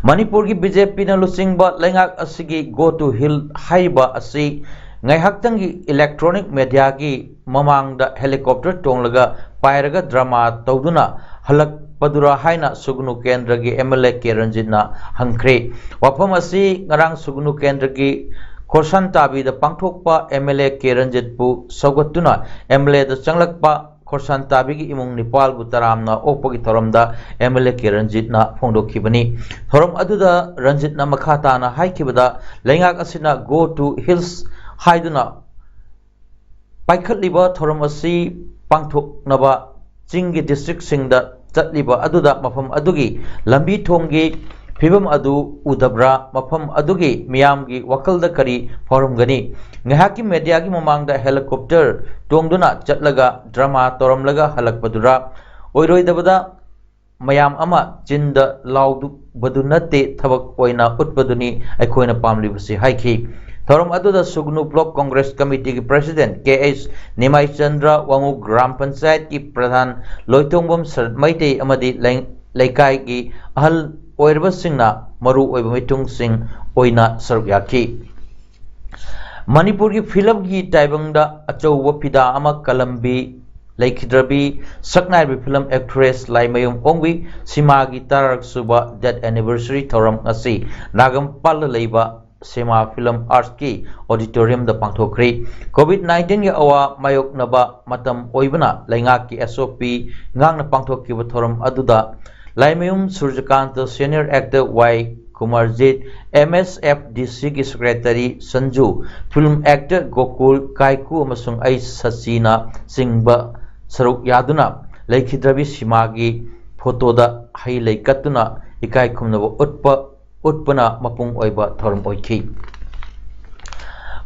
ꯃꯅꯤꯄꯨꯔꯒꯤ ꯕꯤ ꯖꯦ ꯄꯤꯅ ꯂꯨꯆꯤꯡꯕ ꯂꯩꯉꯥꯛ ꯑꯁꯤꯒꯤ Go to Hill ꯍꯥꯏꯔꯤꯕ ꯑꯁꯤ ꯉꯥꯏꯍꯥꯛꯇꯪꯒꯤ ꯏꯂꯦꯛꯇ꯭ꯔꯣꯅꯤꯛ ꯃꯦꯗꯤꯌꯥꯒꯤ ꯃꯃꯥꯡꯗ ꯍꯦꯂꯤꯀꯣꯞꯇꯔ ꯇꯣꯡꯂꯒ ꯄꯥꯏꯔꯒ ꯗ꯭ꯔꯃꯥ ꯇꯧꯗꯨꯅ ꯍꯜꯂꯛꯄꯗꯨꯔꯥ ꯍꯥꯏꯅ ꯁꯨꯒꯅꯨ ꯀꯦꯟꯗ꯭ꯔꯒꯤ ꯑꯦꯝ ꯑꯦꯜ ꯑꯦ ꯀꯦ ꯔꯟꯖꯤꯠꯅ ꯍꯪꯈ꯭ꯔꯦ꯫ ꯋꯥꯐꯝ ꯑꯁꯤ ꯉꯔꯥꯡ ꯁꯨꯒꯅꯨ ꯀꯦꯟꯗ꯭ꯔꯒꯤ ꯈꯣꯔꯁꯥꯟꯇꯥꯕꯤꯗ ꯄꯥꯡꯊꯣꯛꯄ ꯑꯦꯝ ꯑꯦꯜ ꯑꯦ ꯀꯦ ꯔꯟꯖꯤꯠꯄꯨ ꯁꯧꯒꯠꯇꯨꯅ ꯑꯦꯝ ꯑꯦꯜ ꯑꯦꯗ ꯆꯪꯂꯛꯄ ꯈꯣꯔꯁꯥꯟꯇꯥꯕꯤꯒꯤ ꯏꯃꯨꯡ ꯅꯤꯄꯥꯜꯕꯨ ꯇꯔꯥꯝꯅ ꯑꯣꯛꯄꯒꯤ ꯊꯧꯔꯝꯗ ꯑꯦꯝ ꯑꯦꯜ ꯑꯦ ꯀꯦ ꯔꯟꯖꯤꯠꯅ ꯐꯣꯡꯗꯣꯛꯈꯤꯕꯅꯤ꯫ ꯊꯧꯔꯝ ꯑꯗꯨꯗ ꯔꯟꯖꯤꯠꯅ ꯃꯈꯥ ꯇꯥꯅ ꯍꯥꯏꯈꯤꯕꯗ, ꯂꯩꯉꯥꯛ ꯑꯁꯤꯅ Go to Hills ꯍꯥꯏꯗꯨꯅ ꯄꯥꯏꯈꯠꯂꯤꯕ ꯊꯧꯔꯝ ꯑꯁꯤ ꯄꯥꯡꯊꯣꯛꯅꯕ ꯆꯤꯡꯒꯤ ꯗꯤꯁꯇ꯭ꯔꯤꯛꯁꯤꯡꯗ ꯆꯠꯂꯤꯕ ꯑꯗꯨꯗ ꯃꯐꯝ ꯑꯗꯨꯒꯤ ꯂꯝꯕꯤ ꯊꯣꯡꯒꯤ ꯐꯤꯕꯝ ꯑꯗꯨ ꯎꯗꯕ꯭ꯔꯥ? ꯃꯐꯝ ꯑꯗꯨꯒꯤ ꯃꯤꯌꯥꯝꯒꯤ ꯋꯥꯈꯜꯗ ꯀꯔꯤ ꯐꯥꯎꯔꯝꯒꯅꯤ? ꯉꯥꯏꯍꯥꯛꯀꯤ ꯃꯦꯗꯤꯌꯥꯒꯤ ꯃꯃꯥꯡꯗ ꯍꯦꯂꯤꯀꯣꯞꯇꯔ ꯇꯣꯡꯗꯨꯅ ꯆꯠꯂꯒ ꯗ꯭ꯔꯃꯥ ꯇꯧꯔꯝꯂꯒ ꯍꯜꯂꯛꯄꯗꯨꯔꯥ? ꯑꯣꯏꯔꯣꯏꯗꯕꯗ ꯃꯌꯥꯝ ꯑꯃ ꯆꯤꯟꯗ ꯂꯥꯎꯕꯗꯨ ꯅꯠꯇꯦ, ꯊꯕꯛ ꯑꯣꯏꯅ ꯎꯠꯄꯗꯨꯅꯤ ꯑꯩꯈꯣꯏꯅ ꯄꯥꯝꯂꯤꯕꯁꯤ ꯍꯥꯏꯈꯤ꯫ ꯊꯧꯔꯝ ꯑꯗꯨꯗ ꯁꯨꯒꯅꯨ ꯕ꯭ꯂꯣꯛ ꯀꯣꯡꯒ꯭ꯔꯦꯁ ꯀꯃꯤꯇꯤꯒꯤ ꯄ꯭ꯔꯦꯁꯤꯗꯦꯟꯠ ꯀꯦ ꯑꯩꯆ ꯅꯤꯃꯥꯏꯆꯟꯗ꯭ꯔ, ꯋꯥꯉꯨ ꯒ꯭ꯔꯥꯝ ꯄꯟꯆꯥꯌꯠꯀꯤ ꯄ꯭ꯔꯙꯥꯟ ꯂꯣꯏꯇꯣꯡꯕꯝ ꯁꯔꯠ ꯃꯩꯇꯩ ꯑꯃꯗꯤ ꯂꯩ-, ꯂꯩꯀꯥꯏꯒꯤ ꯑꯍꯜ ꯑꯣꯏꯔꯕꯁꯤꯡꯅ ꯃꯔꯨ ꯑꯣꯏꯕ ꯃꯤꯊꯨꯡꯁꯤꯡ ꯑꯣꯏꯅ ꯁꯔꯨꯛ ꯌꯥꯈꯤ꯫ ꯃꯅꯤꯄꯨꯔꯒꯤ ꯐꯤꯂꯝꯒꯤ ꯇꯥꯏꯕꯪꯗ ꯑꯆꯧꯕ ꯐꯤꯗꯥ ꯑꯃ ꯀꯜꯂꯝꯕꯤ ꯂꯩꯈꯤꯗ꯭ꯔꯕꯤ ꯁꯛꯅꯥꯏꯔꯕꯤ ꯐꯤꯂꯝ ꯑꯦꯛꯇ꯭ꯔꯦꯁ ꯂꯥꯏꯃꯌꯨꯝ ꯑꯣꯡꯕꯤ ꯁꯤꯃꯥꯒꯤ ꯇꯔꯥꯔꯛ ꯁꯨꯕ ꯗꯦꯠ ꯑꯦꯅꯤꯚꯔꯁꯔꯤ ꯊꯧꯔꯝ ꯉꯁꯤ ꯅꯥꯒꯝꯄꯥꯜꯗ ꯂꯩꯕ ꯁꯤꯃꯥ ꯐꯤꯂꯝ ꯑꯥꯔꯠꯁꯀꯤ ꯑꯣꯗꯤꯇꯣꯔꯤꯌꯝꯗ ꯄꯥꯡꯊꯣꯛꯈ꯭ꯔꯤ꯫ ꯀꯣꯚꯤꯗ ꯅꯥꯏꯟꯇꯤꯟꯒꯤ ꯑꯋꯥ ꯃꯥꯌꯣꯛꯅꯕ ꯃꯇꯝ ꯑꯣꯏꯕꯅ ꯂꯩꯉꯥꯛꯀꯤ ꯑꯦꯁ ꯑꯣ ꯄꯤ ꯉꯥꯛꯅ ꯄꯥꯡꯊꯣꯛꯈꯤꯕ ꯊꯧꯔꯝ ꯑꯗꯨꯗ Laimayum Surjakanta, senior actor Y Kumarjit, M S F D ꯁꯤꯒꯤ secretary Sanju, film actor Gokul, Kaiku ꯑꯃꯁꯨꯡ ꯑꯩ ꯁꯆꯤꯅ ꯆꯤꯡꯕ ꯁꯔꯨꯛ ꯌꯥꯗꯨꯅ ꯂꯩꯈꯤꯗ꯭ꯔꯕꯤ ꯁꯤꯃꯥꯒꯤ ꯐꯣꯇꯣꯗ ꯍꯩ ꯂꯩ ꯀꯠꯇꯨꯅ ꯏꯀꯥꯏ ꯈꯨꯝꯅꯕ ꯎꯠꯄ, ꯎꯠꯄꯅ ꯃꯄꯨꯡ ꯑꯣꯏꯕ ꯊꯧꯔꯝ ꯑꯣꯏꯈꯤ꯫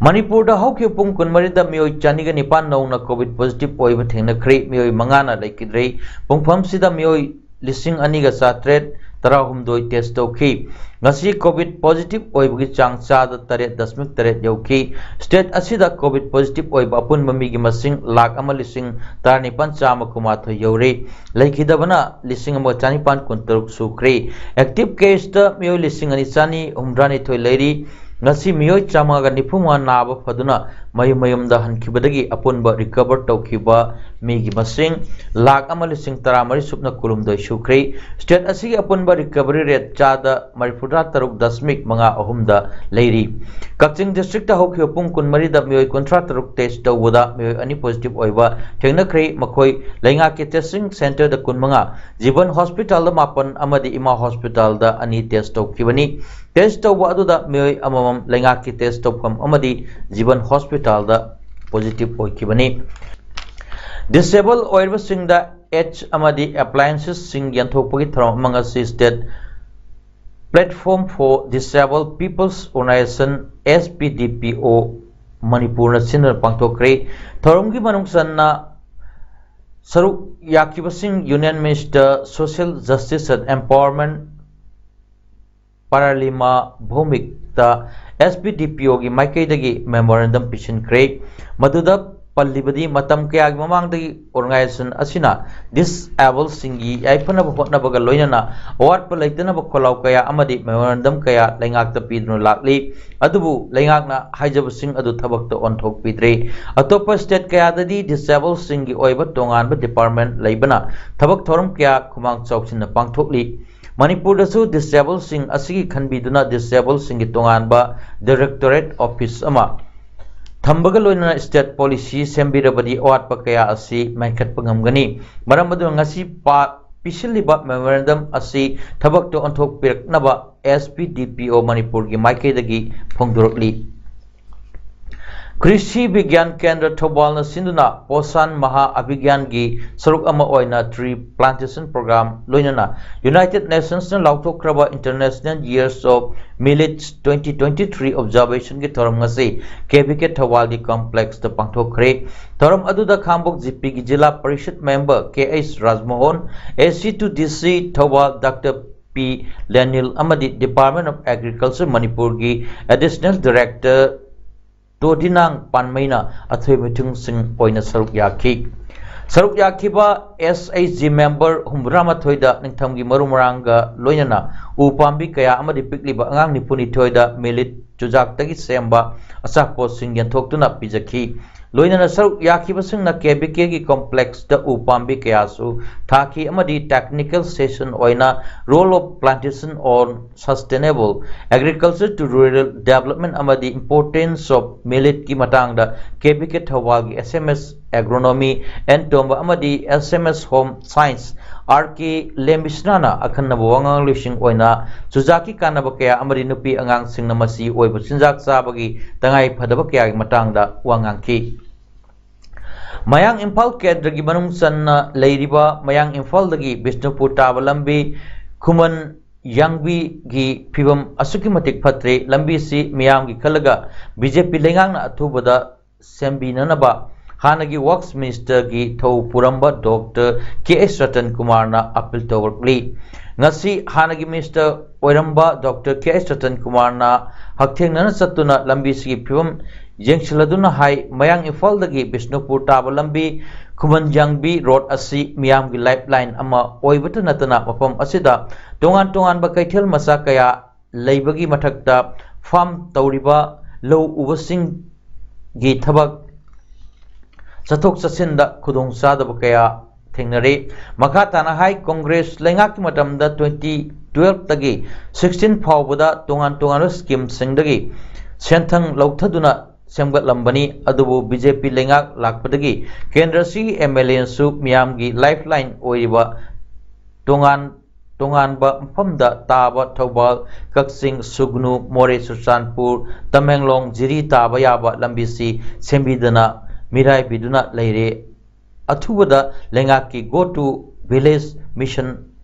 ꯃꯅꯤꯄꯨꯔꯗ ꯍꯧꯈꯤꯕ ꯄꯨꯡ ꯀꯨꯟꯃꯔꯤꯗ ꯃꯤꯑꯣꯏ ꯆꯅꯤꯒ ꯅꯤꯄꯥꯟ ꯅꯧꯅ COVID positive ꯑꯣꯏꯕ ꯊꯦꯡꯅꯈ꯭ꯔꯦ꯫ ꯃꯤꯑꯣꯏ ꯃꯉꯥꯅ ꯂꯩꯈꯤꯗ꯭ꯔꯦ꯫ ꯄꯨꯡꯐꯝꯁꯤꯗ ꯃꯤꯑꯣꯏ ꯂꯤꯁꯤꯡ ꯑꯅꯤꯒ ꯆꯥꯇ꯭ꯔꯦꯠ ꯇꯔꯥꯍꯨꯝꯗꯣꯏ test ꯇꯧꯈꯤ꯫ ꯉꯁꯤ COVID positive ꯑꯣꯏꯕꯒꯤ ꯆꯥꯡ ꯆꯥꯗ ꯇꯔꯦꯠ ꯗꯁꯃꯤꯛ ꯇꯔꯦꯠ ꯌꯧꯈꯤ꯫ State ꯑꯁꯤꯗ COVID positive ꯑꯣꯏꯕ ꯑꯄꯨꯟꯕ ꯃꯤꯒꯤ ꯃꯁꯤꯡ ꯂꯥꯈ ꯑꯃ ꯂꯤꯁꯤꯡ ꯇꯔꯥꯅꯤꯄꯥꯟ ꯆꯥꯝꯃ ꯀꯨꯟꯃꯥꯊꯣꯏ ꯌꯧꯔꯦ꯫ ꯂꯩꯈꯤꯗꯕꯅ ꯂꯤꯁꯤꯡ ꯑꯃꯒ ꯆꯅꯤꯄꯥꯟ ꯀꯨꯟꯇꯔꯨꯛ ꯁꯨꯈ꯭ꯔꯦ꯫ Active caseꯇ ꯃꯤꯑꯣꯏ ꯂꯤꯁꯤꯡ ꯑꯅꯤ ꯆꯅꯤ ꯍꯨꯝꯗ꯭ꯔꯥꯅꯤꯊꯣꯏ ꯂꯩꯔꯤ꯫ ꯉꯁꯤ ꯃꯤꯑꯣꯏ ꯆꯥꯝꯃꯉꯥꯒ ꯅꯤꯐꯨꯃꯉꯥ ꯅꯥꯕ ꯐꯗꯨꯅ ꯃꯌꯨꯝ ꯃꯌꯨꯝꯗ ꯍꯟꯈꯤꯕꯗꯒꯤ ꯑꯄꯨꯟꯕ recover ꯇꯧꯈꯤꯕ ꯃꯤꯒꯤ ꯃꯁꯤꯡ ꯂꯥꯈ ꯑꯃ ꯂꯤꯁꯤꯡ ꯇꯔꯥꯃꯔꯤ ꯁꯨꯞꯅ ꯀꯨꯟꯍꯨꯝꯗꯣꯏ ꯁꯨꯈ꯭ꯔꯦ꯫ State ꯑꯁꯤꯒꯤ ꯑꯄꯨꯟꯕ recovery rate ꯆꯥꯗ ꯃꯔꯤꯐꯨꯇꯔꯥ ꯇꯔꯨꯛ ꯗꯁꯃꯤꯛ ꯃꯉꯥ ꯑꯍꯨꯝꯗ ꯂꯩꯔꯤ꯫ ꯀꯛꯆꯤꯡ districtꯇ ꯍꯧꯈꯤꯕ ꯄꯨꯡ ꯀꯨꯟꯃꯔꯤꯗ ꯃꯤꯑꯣꯏ ꯀꯨꯟꯊ꯭ꯔꯥ ꯇꯔꯨꯛ test ꯇꯧꯕꯗ ꯃꯤꯑꯣꯏ ꯑꯅꯤ positive ꯑꯣꯏꯕ ꯊꯦꯡꯅꯈ꯭ꯔꯦ꯫ ꯃꯈꯣꯏ ꯂꯩꯉꯥꯛꯀꯤ testing centreꯗ ꯀꯨꯟꯃꯉꯥ, ꯖꯤꯕꯟ hospitalꯗ ꯃꯥꯄꯟ ꯑꯃꯗꯤ ꯏꯃꯥ hospitalꯗ ꯑꯅꯤ test ꯇꯧꯈꯤꯕꯅꯤ꯫ Test ꯇꯧꯕ ꯑꯗꯨꯗ ꯃꯤꯑꯣꯏ ꯑꯃꯃꯝ ꯂꯩꯉꯥꯛꯀꯤ test ꯇꯧꯐꯝ ꯑꯃꯗꯤ ꯖꯤꯕꯟ hospitalꯗ positive ꯑꯣꯏꯈꯤꯕꯅꯤ꯫ Disable ꯑꯣꯏꯔꯕꯁꯤꯡꯗ H ꯑꯃꯗꯤ appliancesꯁꯤꯡ ꯌꯦꯟꯊꯣꯛꯄꯒꯤ ꯊꯧꯔꯝ ꯑꯃ ꯉꯁꯤ state Platform for Disabled People's Organization, S P D P O, ꯃꯅꯤꯄꯨꯔꯅ ꯁꯤꯟꯗꯨꯅ ꯄꯥꯡꯊꯣꯛꯈ꯭ꯔꯦ꯫ ꯊꯧꯔꯝꯒꯤ ꯃꯅꯨꯡ ꯆꯟꯅ ꯁꯔꯨꯛ ꯌꯥꯈꯤꯕꯁꯤꯡ Union Minister Social Justice and Empowerment ꯄꯔꯥꯂꯤꯃꯥ ꯚꯧꯃꯤꯛꯇ S P D P Oꯒꯤ ꯃꯥꯏꯀꯩꯗꯒꯤ memorandum ꯄꯤꯁꯤꯟꯈ꯭ꯔꯦ꯫ ꯃꯗꯨꯗ ꯄꯜꯂꯤꯕꯗꯤ ꯃꯇꯝ ꯀꯌꯥꯒꯤ ꯃꯃꯥꯡꯗꯒꯤ organization ꯑꯁꯤꯅ disabledꯁꯤꯡꯒꯤ ꯌꯥꯏꯐꯅꯕ ꯍꯣꯠꯅꯕꯒ ꯂꯣꯏꯅꯅ ꯑꯋꯥꯠꯄ ꯂꯩꯇꯅꯕ ꯈꯣꯜꯂꯥꯎ ꯀꯌꯥ ꯑꯃꯗꯤ memorandum ꯀꯌꯥ ꯂꯩꯉꯥꯛꯇ ꯄꯤꯗꯨꯅ ꯂꯥꯛꯂꯤ꯫ ꯑꯗꯨꯕꯨ ꯂꯩꯉꯥꯛꯅ ꯍꯥꯏꯖꯕꯁꯤꯡ ꯑꯗꯨ ꯊꯕꯛꯇ ꯑꯣꯟꯊꯣꯛꯄꯤꯗ꯭ꯔꯦ꯫ ꯑꯇꯣꯞꯄ state ꯀꯌꯥꯗꯗꯤ disabledꯁꯤꯡꯒꯤ ꯑꯣꯏꯕ ꯇꯣꯉꯥꯟꯕ department ꯂꯩꯕꯅ ꯊꯕꯛ ꯊꯧꯔꯝ ꯀꯌꯥ ꯈꯨꯃꯥꯡ ꯆꯥꯎꯁꯤꯟꯅ ꯄꯥꯡꯊꯣꯛꯂꯤ꯫ ꯃꯅꯤꯄꯨꯔꯗꯁꯨ disabledꯁꯤꯡ ꯑꯁꯤꯒꯤ ꯈꯟꯕꯤꯗꯨꯅ disabledꯁꯤꯡꯒꯤ ꯇꯣꯉꯥꯟꯕ directorate office ꯑꯃ ꯊꯝꯕꯒ ꯂꯣꯏꯅꯅ state policy ꯁꯦꯝꯕꯤꯔꯕꯗꯤ ꯑꯋꯥꯠꯄ ꯀꯌꯥ ꯑꯁꯤ ꯃꯦꯟꯈꯠꯄ ꯉꯝꯒꯅꯤ꯫ ꯃꯔꯝ ꯑꯗꯨꯅ ꯉꯁꯤ ꯄꯥ-, ꯄꯤꯁꯤꯜꯂꯤꯕ memorandum ꯑꯁꯤ ꯊꯕꯛꯇ ꯑꯣꯟꯊꯣꯛꯄꯤꯔꯛꯅꯕ S P D P O ꯃꯅꯤꯄꯨꯔꯒꯤ ꯃꯥꯏꯀꯩꯗꯒꯤ ꯐꯣꯡꯗꯣꯔꯛꯂꯤ꯫ ꯀ꯭ꯔꯤꯁꯤ ꯕꯤꯒ꯭ꯌꯥꯟ ꯀꯦꯟꯗ꯭ꯔ ꯊꯧꯕꯥꯜꯅ ꯁꯤꯟꯗꯨꯅ ꯄꯣꯁꯥꯟ ꯃꯍꯥ ꯑꯚꯤꯌꯥꯟꯒꯤ ꯁꯔꯨꯛ ꯑꯃ ꯑꯣꯏꯅ tree plantation program, ꯂꯣꯏꯅꯅ United Nationsꯅ ꯂꯥꯎꯊꯣꯛꯈ꯭ꯔꯕ International Years of Millet twenty twenty-three observationꯒꯤ ꯊꯧꯔꯝ ꯉꯁꯤ ꯀꯦ ꯚꯤ ꯀꯦ ꯊꯧꯕꯥꯜꯒꯤ complexꯇ ꯄꯥꯡꯊꯣꯛꯈ꯭ꯔꯦ꯫ ꯊꯧꯔꯝ ꯑꯗꯨꯗ ꯈꯥꯡꯕꯣꯛ ꯖꯤ ꯄꯤꯒꯤ ꯖꯤꯂꯥ ꯄꯔꯤꯁꯠ member ꯀꯦ ꯑꯩꯆ ꯔꯥꯖꯃꯣꯍꯟ, ꯑꯦ ꯁꯤ ꯇꯨ ꯗꯤ ꯁꯤ ꯊꯧꯕꯥꯜ ꯗꯥꯛꯇꯔ ꯄꯤ ꯂꯦꯅꯤꯜ ꯑꯃꯗꯤ Department of Agriculture ꯃꯅꯤꯄꯨꯔꯒꯤ Additional Director ꯇꯣꯗꯤꯅꯥꯡ ꯄꯥꯟꯃꯩꯅ ꯑꯊꯣꯏ ꯃꯊꯨꯡꯁꯤꯡ ꯑꯣꯏꯅ ꯁꯔꯨꯛ ꯌꯥꯈꯤ꯫ ꯁꯔꯨꯛ ꯌꯥꯈꯤꯕ ꯑꯦꯁ ꯑꯩꯆ ꯖꯤ member ꯍꯨꯝꯐꯨꯇꯔꯥꯃꯥꯊꯣꯏꯗ ꯅꯤꯡꯊꯝꯒꯤ ꯃꯔꯨ ꯃꯔꯥꯡꯒ ꯂꯣꯏꯅꯅ ꯎ ꯄꯥꯝꯕꯤ ꯀꯌꯥ ꯑꯃꯗꯤ ꯄꯤꯛꯂꯤꯕ ꯑꯉꯥꯡ ꯅꯤꯐꯨꯅꯤꯊꯣꯏꯗ millet ꯆꯨꯖꯥꯛꯇꯒꯤ ꯁꯦꯝꯕ ꯑꯆꯥꯄꯣꯠꯁꯤꯡ ꯌꯦꯟꯊꯣꯛꯇꯨꯅ ꯄꯤꯖꯈꯤ꯫ ꯂꯣꯏꯅꯅ ꯁꯔꯨꯛ ꯌꯥꯈꯤꯕꯁꯤꯡꯅ ꯀꯦ ꯚꯤ ꯀꯦꯒꯤ complexꯇ ꯎ ꯄꯥꯝꯕꯤ ꯀꯌꯥꯁꯨ ꯊꯥꯈꯤ ꯑꯃꯗꯤ technical session ꯑꯣꯏꯅ role of plantation on sustainable agriculture to rural development ꯑꯃꯗꯤ importance of milletꯀꯤ ꯃꯇꯥꯡꯗ ꯀꯦ ꯚꯤ ꯀꯦ ꯊꯧꯕꯥꯜꯒꯤ S M S Agronomy N Tomba ꯑꯃꯗꯤ S M S Home Science R K ꯂꯦꯝꯕꯤꯁꯅꯥꯅ ꯑꯈꯟꯅꯕ ꯋꯥꯉꯥꯡꯂꯣꯏꯁꯤꯡ ꯑꯣꯏꯅ ꯆꯨꯖꯥꯛꯀꯤ ꯀꯥꯟꯅꯕ ꯀꯌꯥ ꯑꯃꯗꯤ ꯅꯨꯄꯤ ꯑꯉꯥꯡꯁꯤꯡꯅ ꯃꯆꯤ ꯑꯣꯏꯕ ꯆꯤꯟꯖꯥꯛ ꯆꯥꯕꯒꯤ ꯇꯉꯥꯏ ꯐꯗꯕ ꯀꯌꯥꯒꯤ ꯃꯇꯥꯡꯗ ꯋꯥ ꯉꯥꯡꯈꯤ꯫ ꯃꯌꯥꯡ ꯏꯝꯐꯥꯜ ꯀꯦꯟꯗ꯭ꯔꯒꯤ ꯃꯅꯨꯡ ꯆꯟꯅ ꯂꯩꯔꯤꯕ ꯃꯌꯥꯡ ꯏꯝꯐꯥꯜꯗꯒꯤ ꯕꯤꯁꯅꯨꯄꯨꯔ ꯇꯥꯕ ꯂꯝꯕꯤ ꯈꯨꯃꯟ ꯌꯥꯡꯕꯤꯒꯤ ꯐꯤꯕꯝ ꯑꯁꯨꯛꯀꯤ ꯃꯇꯤꯛ ꯐꯠꯇ꯭ꯔꯦ꯫ ꯂꯝꯕꯤꯁꯤ ꯃꯤꯌꯥꯝꯒꯤ ꯈꯜꯂꯒ ꯕꯤ ꯖꯦ ꯄꯤ ꯂꯩꯉꯥꯛꯅ ꯑꯊꯨꯕꯗ ꯁꯦꯝꯕꯤꯅꯅꯕ ꯍꯥꯟꯅꯒꯤ Works Ministerꯒꯤ ꯊꯧ ꯄꯨꯔꯝꯕ ꯗꯣꯛꯇꯔ ꯀꯦ ꯑꯦꯁ ꯔꯇꯟ ꯀꯨꯃꯥꯔꯅ appeal ꯇꯧꯔꯛꯂꯤ꯫ ꯉꯁꯤ ꯍꯥꯟꯅꯒꯤ minister ꯑꯣꯏꯔꯝꯕ ꯗꯣꯛꯇꯔ ꯀꯦ ꯑꯦꯁ ꯔꯇꯟ ꯀꯨꯃꯥꯔꯅ ꯍꯛꯊꯦꯡꯅꯅ ꯆꯠꯇꯨꯅ ꯂꯝꯕꯤꯁꯤꯒꯤ ꯐꯤꯕꯝ ꯌꯦꯡꯁꯤꯜꯂꯗꯨꯅ ꯍꯥꯏ, ꯃꯌꯥꯡ ꯏꯝꯐꯥꯜꯗꯒꯤ ꯕꯤꯁꯅꯨꯄꯨꯔ ꯇꯥꯕ ꯂꯝꯕꯤ ꯈꯨꯃꯟ ꯌꯥꯡꯕꯤ road ꯑꯁꯤ ꯃꯤꯌꯥꯝꯒꯤ lifeline ꯑꯃ ꯑꯣꯏꯕꯇ ꯅꯠꯇꯅ ꯃꯐꯝ ꯑꯁꯤꯗ ꯇꯣꯉꯥꯟ ꯇꯣꯉꯥꯟꯕ ꯀꯩꯊꯦꯜ ꯃꯆꯥ ꯀꯌꯥ ꯂꯩꯕꯒꯤ ꯃꯊꯛꯇ farm ꯇꯧꯔꯤꯕ ꯂꯧ ꯎꯕꯁꯤꯡꯒꯤ ꯊꯕꯛ ꯆꯠꯊꯣꯛ ꯆꯠꯁꯤꯟꯗ ꯈꯨꯗꯣꯡꯆꯥꯗꯕ ꯀꯌꯥ ꯊꯦꯡꯅꯔꯤ꯫ ꯃꯈꯥ ꯇꯥꯅ ꯍꯥꯏ, ꯀꯣꯡꯒ꯭ꯔꯦꯁ ꯂꯩꯉꯥꯛꯀꯤ ꯃꯇꯝꯗ twenty twelveꯇꯒꯤ sixteen ꯐꯥꯎꯕꯗ ꯇꯣꯉꯥꯟ ꯇꯣꯉꯥꯟꯕ schemeꯁꯤꯡꯗꯒꯤ ꯁꯦꯟꯊꯪ ꯂꯧꯊꯗꯨꯅ ꯁꯦꯝꯒꯠꯂꯝꯕꯅꯤ꯫ ꯑꯗꯨꯕꯨ ꯕꯤ ꯖꯦ ꯄꯤ ꯂꯩꯉꯥꯛ ꯂꯥꯛꯄꯗꯒꯤ ꯀꯦꯟꯗ꯭ꯔ ꯑꯁꯤꯒꯤ ꯑꯦꯝ ꯑꯦꯜ ꯑꯦꯅꯁꯨ ꯃꯤꯌꯥꯝꯒꯤ lifeline ꯑꯣꯏꯔꯤꯕ ꯇꯣꯉꯥꯟ ꯇꯣꯉꯥꯟꯕ ꯃꯐꯝꯗ ꯇꯥꯕ ꯊꯧꯕꯥꯜ, ꯀꯛꯆꯤꯡ, ꯁꯨꯒꯅꯨ, ꯃꯣꯔꯦ, ꯆꯨꯔꯆꯥꯟꯄꯨꯔ, ꯇꯃꯦꯡꯂꯣꯡ, ꯖꯤꯔꯤ ꯇꯥꯕ ꯌꯥꯕ ꯂꯝꯕꯤꯁꯤ ꯁꯦꯝꯕꯤꯗꯅ ꯃꯤꯔꯥꯏꯕꯤꯗꯨꯅ ꯂꯩꯔꯦ꯫ ꯑꯊꯨꯕꯗ ꯂꯩꯉꯥꯛꯀꯤ Go to Village Mission